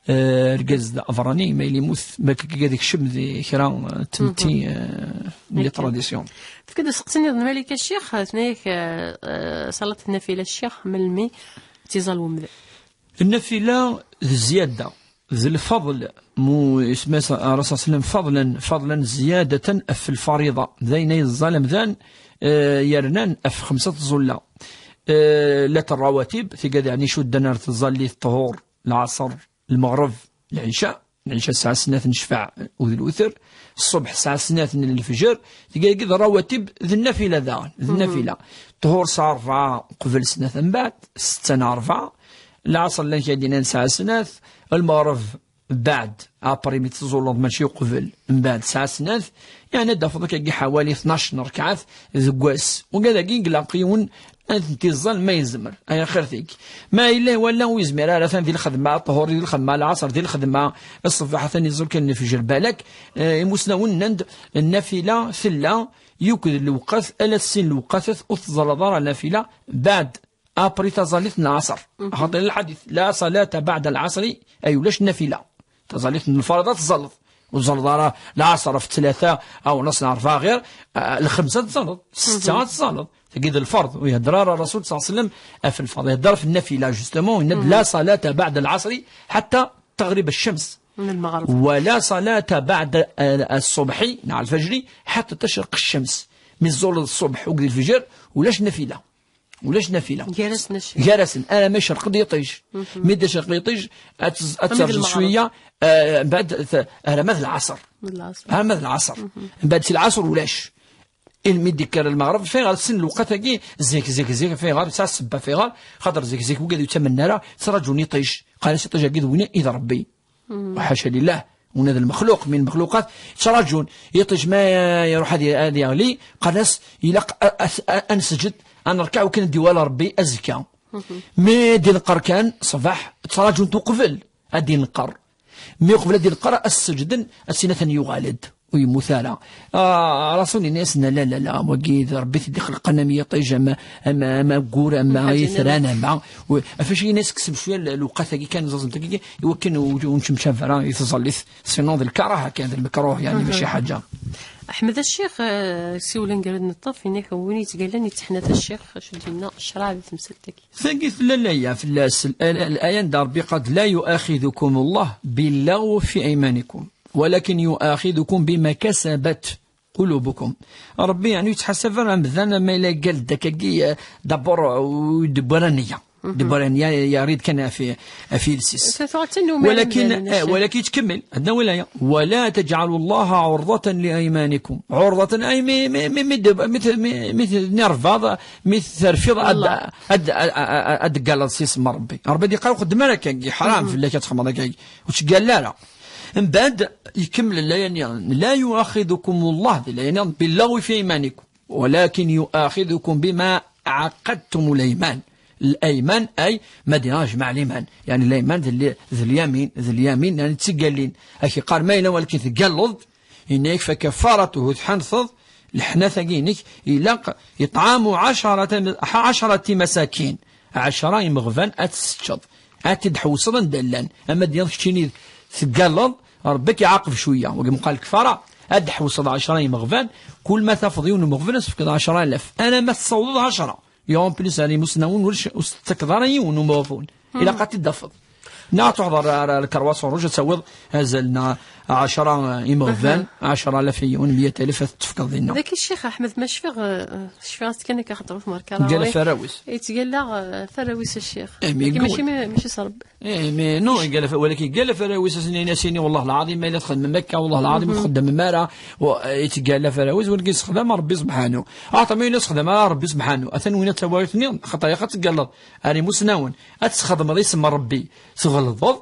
eh, argaz d aberrani ma yili yemmut, balak akka ad ikcem di kra, eh, tmetti, eh, n les traditions. Tefka-d aseqsi nniḍen Malika Ccix, tenna-yak, eh, eh, ṣalat nnafila Ccix, melmi tt-iẓẓal wemdan? Nnafila d zzyada, d lfeḍl, mu isem-as Rasul sallam, fadlan, fadlan ziyadatan ɣef lfariḍa. D ayen ay yeẓẓal amdan, eh, yernan ɣef xemsa tẓulla. Eh, llant rawatib, tigad yeɛni icudden ar tẓallit ṭṭhur, lɛaṣer, lmeɣreb, lɛica. Lɛica tesɛa snat n ccfaɛ u d lewter, ṣṣubḥ tesɛa snat n lefjer, tigad-agi d rawatib, d nnafila daɣen, d nnafila. Ṭṭhur tesɛa rebɛa qbel snat mbeɛd, setta neɣ rebɛa, lɛaṣer llan kra d-yennan tesɛa snat, lmeɣreb mbeɛd, après mi teẓẓulleḍ mačči uqbel, mbeɛd tesɛa snat, yeɛni ad d-tafeḍ akkagi ḥawali tnac n rrekɛat deg wass. Ugad-agi ilaq yiwen ad tent-iẓẓal ma yezmer, ay axir-ik. Ma yella wala ur yezmir ara, atan di lxedma, ṭṭhur di lxedma, lɛaṣer di lxedma, ṣṣbeḥ atan iẓẓul kan lefjer balak, eh, imusnawen nnan-d nnafila tella yukked lewqat, ala sin lewqatat ur teẓẓaleḍ ara nnafila, beɛd après taẓallit n lɛaṣer. Axaṭer lḥadit, la salata beɛda lɛaṣri, ay ulac nnafila. Taẓallit n lfariḍa teẓẓaleḍ. Ur tẓalleḍ ara lɛaṣer ɣef ttlata, aw nnaṣ n rebɛa ɣir, ah, lxemsa teẓẓaleḍ, setta teẓẓaleḍ. Tagi d lferḍ, ur ihedder ara Rasul ṣalla Llahu ɛalayhi wa sallam ɣef lferḍ. Ihedder ɣef nnafila, justement, yenna-d la salata beɛda lɛaṣri ḥatta teɣrib ccams. N lmeɣreb. Wa la salata beɛda, ah, ṣṣubḥi, neɣ lfajri, ḥatta tecreq ccams. Mi tẓuleḍ ṣṣubḥ akked lfajr, ulac nnafila. Ulac nafila. Gar-asen acu? Gar-asen, arma icreq-d yiṭij. Mi d-icreq yiṭij, ad tez-, ad terzu cwiya, eh, mbeɛd t-, arma d lɛaṣer. D lɛaṣer. Arma d lɛaṣer. Mbeɛd si lɛaṣer ulac. Ilmi d-ikker lmeɣreb, fiɣer sin lewqat-agi, zik, zik, zik, fiɣer, tesɛa ssebba fiɣer, xaṭer zik, zik, wigad ur ttamen ara, ttraǧun yiṭij. Qqaren-as yiṭij-agi d win i d Ṛebbi. Ḥaca lillah, ula d lmexluq, min lmexluqat, ttraǧun. Yiṭij ma iruḥ ad y-, ad yeɣli, qqaren-as, ilaq a, a, a, ad nesǧed, ad nerkeɛ, wakken ad d-iwali Ṛebbi azekka. Mi d-ineqqer kan, ṣṣbeḥ, ttraǧun-t uqbel ad d-ineqqer. Mi uqbel ad d-ilqer, ad s-seǧden, ad s-inin atan yuɣal-d, ur yemmut ara. Ah, Rasul yenna-yasen: "La, la, la, wagi d Ṛebbi i t-id-ixelqen am yiṭij, am, am, am aggur, am itran, am." Ɣef wacu yenna-yas: "Kksemt cwiya l-, lewqat-agi kan, ẓẓaẓemt-agi, i wakken ur, ur nettemcab ara i tẓallit, sinon d lkaraha kan, d lmekruh, yani, mačči ḥaǧa." Ḥmed a ccix, eh, siwlen gar ad neṭṭef, inek win yettgallan yetteḥnat a ccix, acu d-yenna ccṛeɛ di temsalt-agi? Tagi tella laya fell-as, l-, l-, l-, aya n Ṛebbi: "قد لا يؤاخذكم الله باللغو في أيمانكم، ولكن يؤاخذكم بما كسبت قلوبكم." Ṛebbi, yani, ur yettḥasab ara amdan ma yella yeggal-d akkagi, eh, d'abord, ur d-wwi ara nniya. D-wwi ara nniya, yerrid kan ɣef, ɣef yiles-is. Tuɣal d tanumi ara walakin, imdanen, eh, acu? Walakin yettkemmil, adna wilaya: "ولا تجعلوا الله عرضة لأيمانكم." Ɛurḍatan, ay mi, mi, mi, mi d-, mi t-, mi, mi t-, nirbaḍ, mi terfiḍ ad, ad, ad, ad, ad d-teggalleḍ s yisem n Ṛebbi. Ṛebbi ad d-yeqqar: "Ur xeddem ara akkagi, ḥaram fell-ak ad txedmeḍ akkagi. Ur ttgalla ara." Mbeɛd, ikemmel laya-nni: "لا يؤاخذكم الله", di laya-nni, "باللغو في أيمانكم، ولكن يؤاخذكم بما عقدتم الأيمان." L-ayman, ay, ma d-yenna jmaɛ liman. Yani, layman d l-, d lyamin, d lyamin, yani, d tigallin. Ak-iqqar ma yella walakin teggalleḍ, yenna-yak: "فكفارته", tḥenteḍ, leḥnat-agi-inek, ilaq إطعام عشرة، عشرة مساكين. Ɛecra imeɣban ad tesseččeḍ, ad t-id-tḥewseḍ anda llan. Ama d-yaḍ keččini teggalleḍ, Ṛebbi ad k-iɛaqeb cwiya. Wagi meqqar lkefara, ad d-tḥewseḍ ɛecra imeɣban, kul ma tafeḍ yiwen umeɣban, ad s-tefkeḍ ɛecra alaf. Alamma tessawḍeḍ ɛecra. Ya, en plus, ar imusnawen ulac, ur s-tettakeḍ ara yiwen umeɣbun. Ilaq ad t-id-tafeḍ. Neɣ ad truḥeḍ ar, ar, ar lkerwas ṛuj, ad tawiḍ azal n ɛecra imeɣban, ɛecra alaf i yiwen, miyat alaf, ad t-tefkeḍ dinna. Daki ccix Ḥmed, ma cfiɣ, eh, cfiɣ-as kan akka, xaṭer ur t-merka ara. Yettgalla ɣur-i. Ɣef arraw-is. Yettgalla, eh, ɣef arraw-is a ccix. Eh, mais daki mačči, mačči s Ṛebbi. Eh, mais non, yettgalla f-, walakin yettgalla ɣef arraw-is, ad s-nini, ad s-nini: "Wellah lɛaḍim, ma yella txedmem akka, wellah lɛaḍim ur txeddmem ara." Wa, eh, yettgalla ɣef arraw-is, walakin yessexdam Ṛebbi subḥanu. Aṭer ma yella ur yessexdam ara Ṛebbi subḥanu, atan win ad tawayeḍ-nni, xaṭer ilaq ad teggalleḍ ar imusnawen, ad tesxedmeḍ isem n Ṛebbi, tɣelḍeḍ,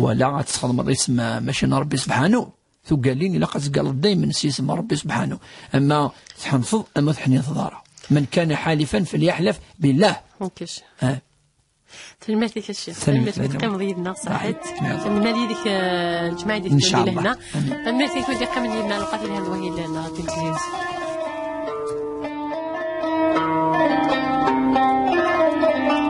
wala ad tesxedmeḍ isem, eh, mačči n Ṛebbi subḥanu. Tuggalin ilaq ad teggalleḍ daymen s yisem n Ṛebbi subḥanu. Ama tḥenteḍ, ama ur teḥniteḍ ara. من كان حالفا فليحلف بالله. Ok. Eh. Tanemmirt-ik a ccix. Tanemmirt. Tanemmirt-ik, teqqimeḍ yid-neɣ, ṣaḥit. Tanemmirt. Nemlal yid-k, eh, lǧemɛa i d-iteddun di lehna. Ncallah. Amin. Tanemmirt-ik, wid yeqqimen yid-neɣ, lewqat yelhan d wahil n Ṛebbi n Tiziri.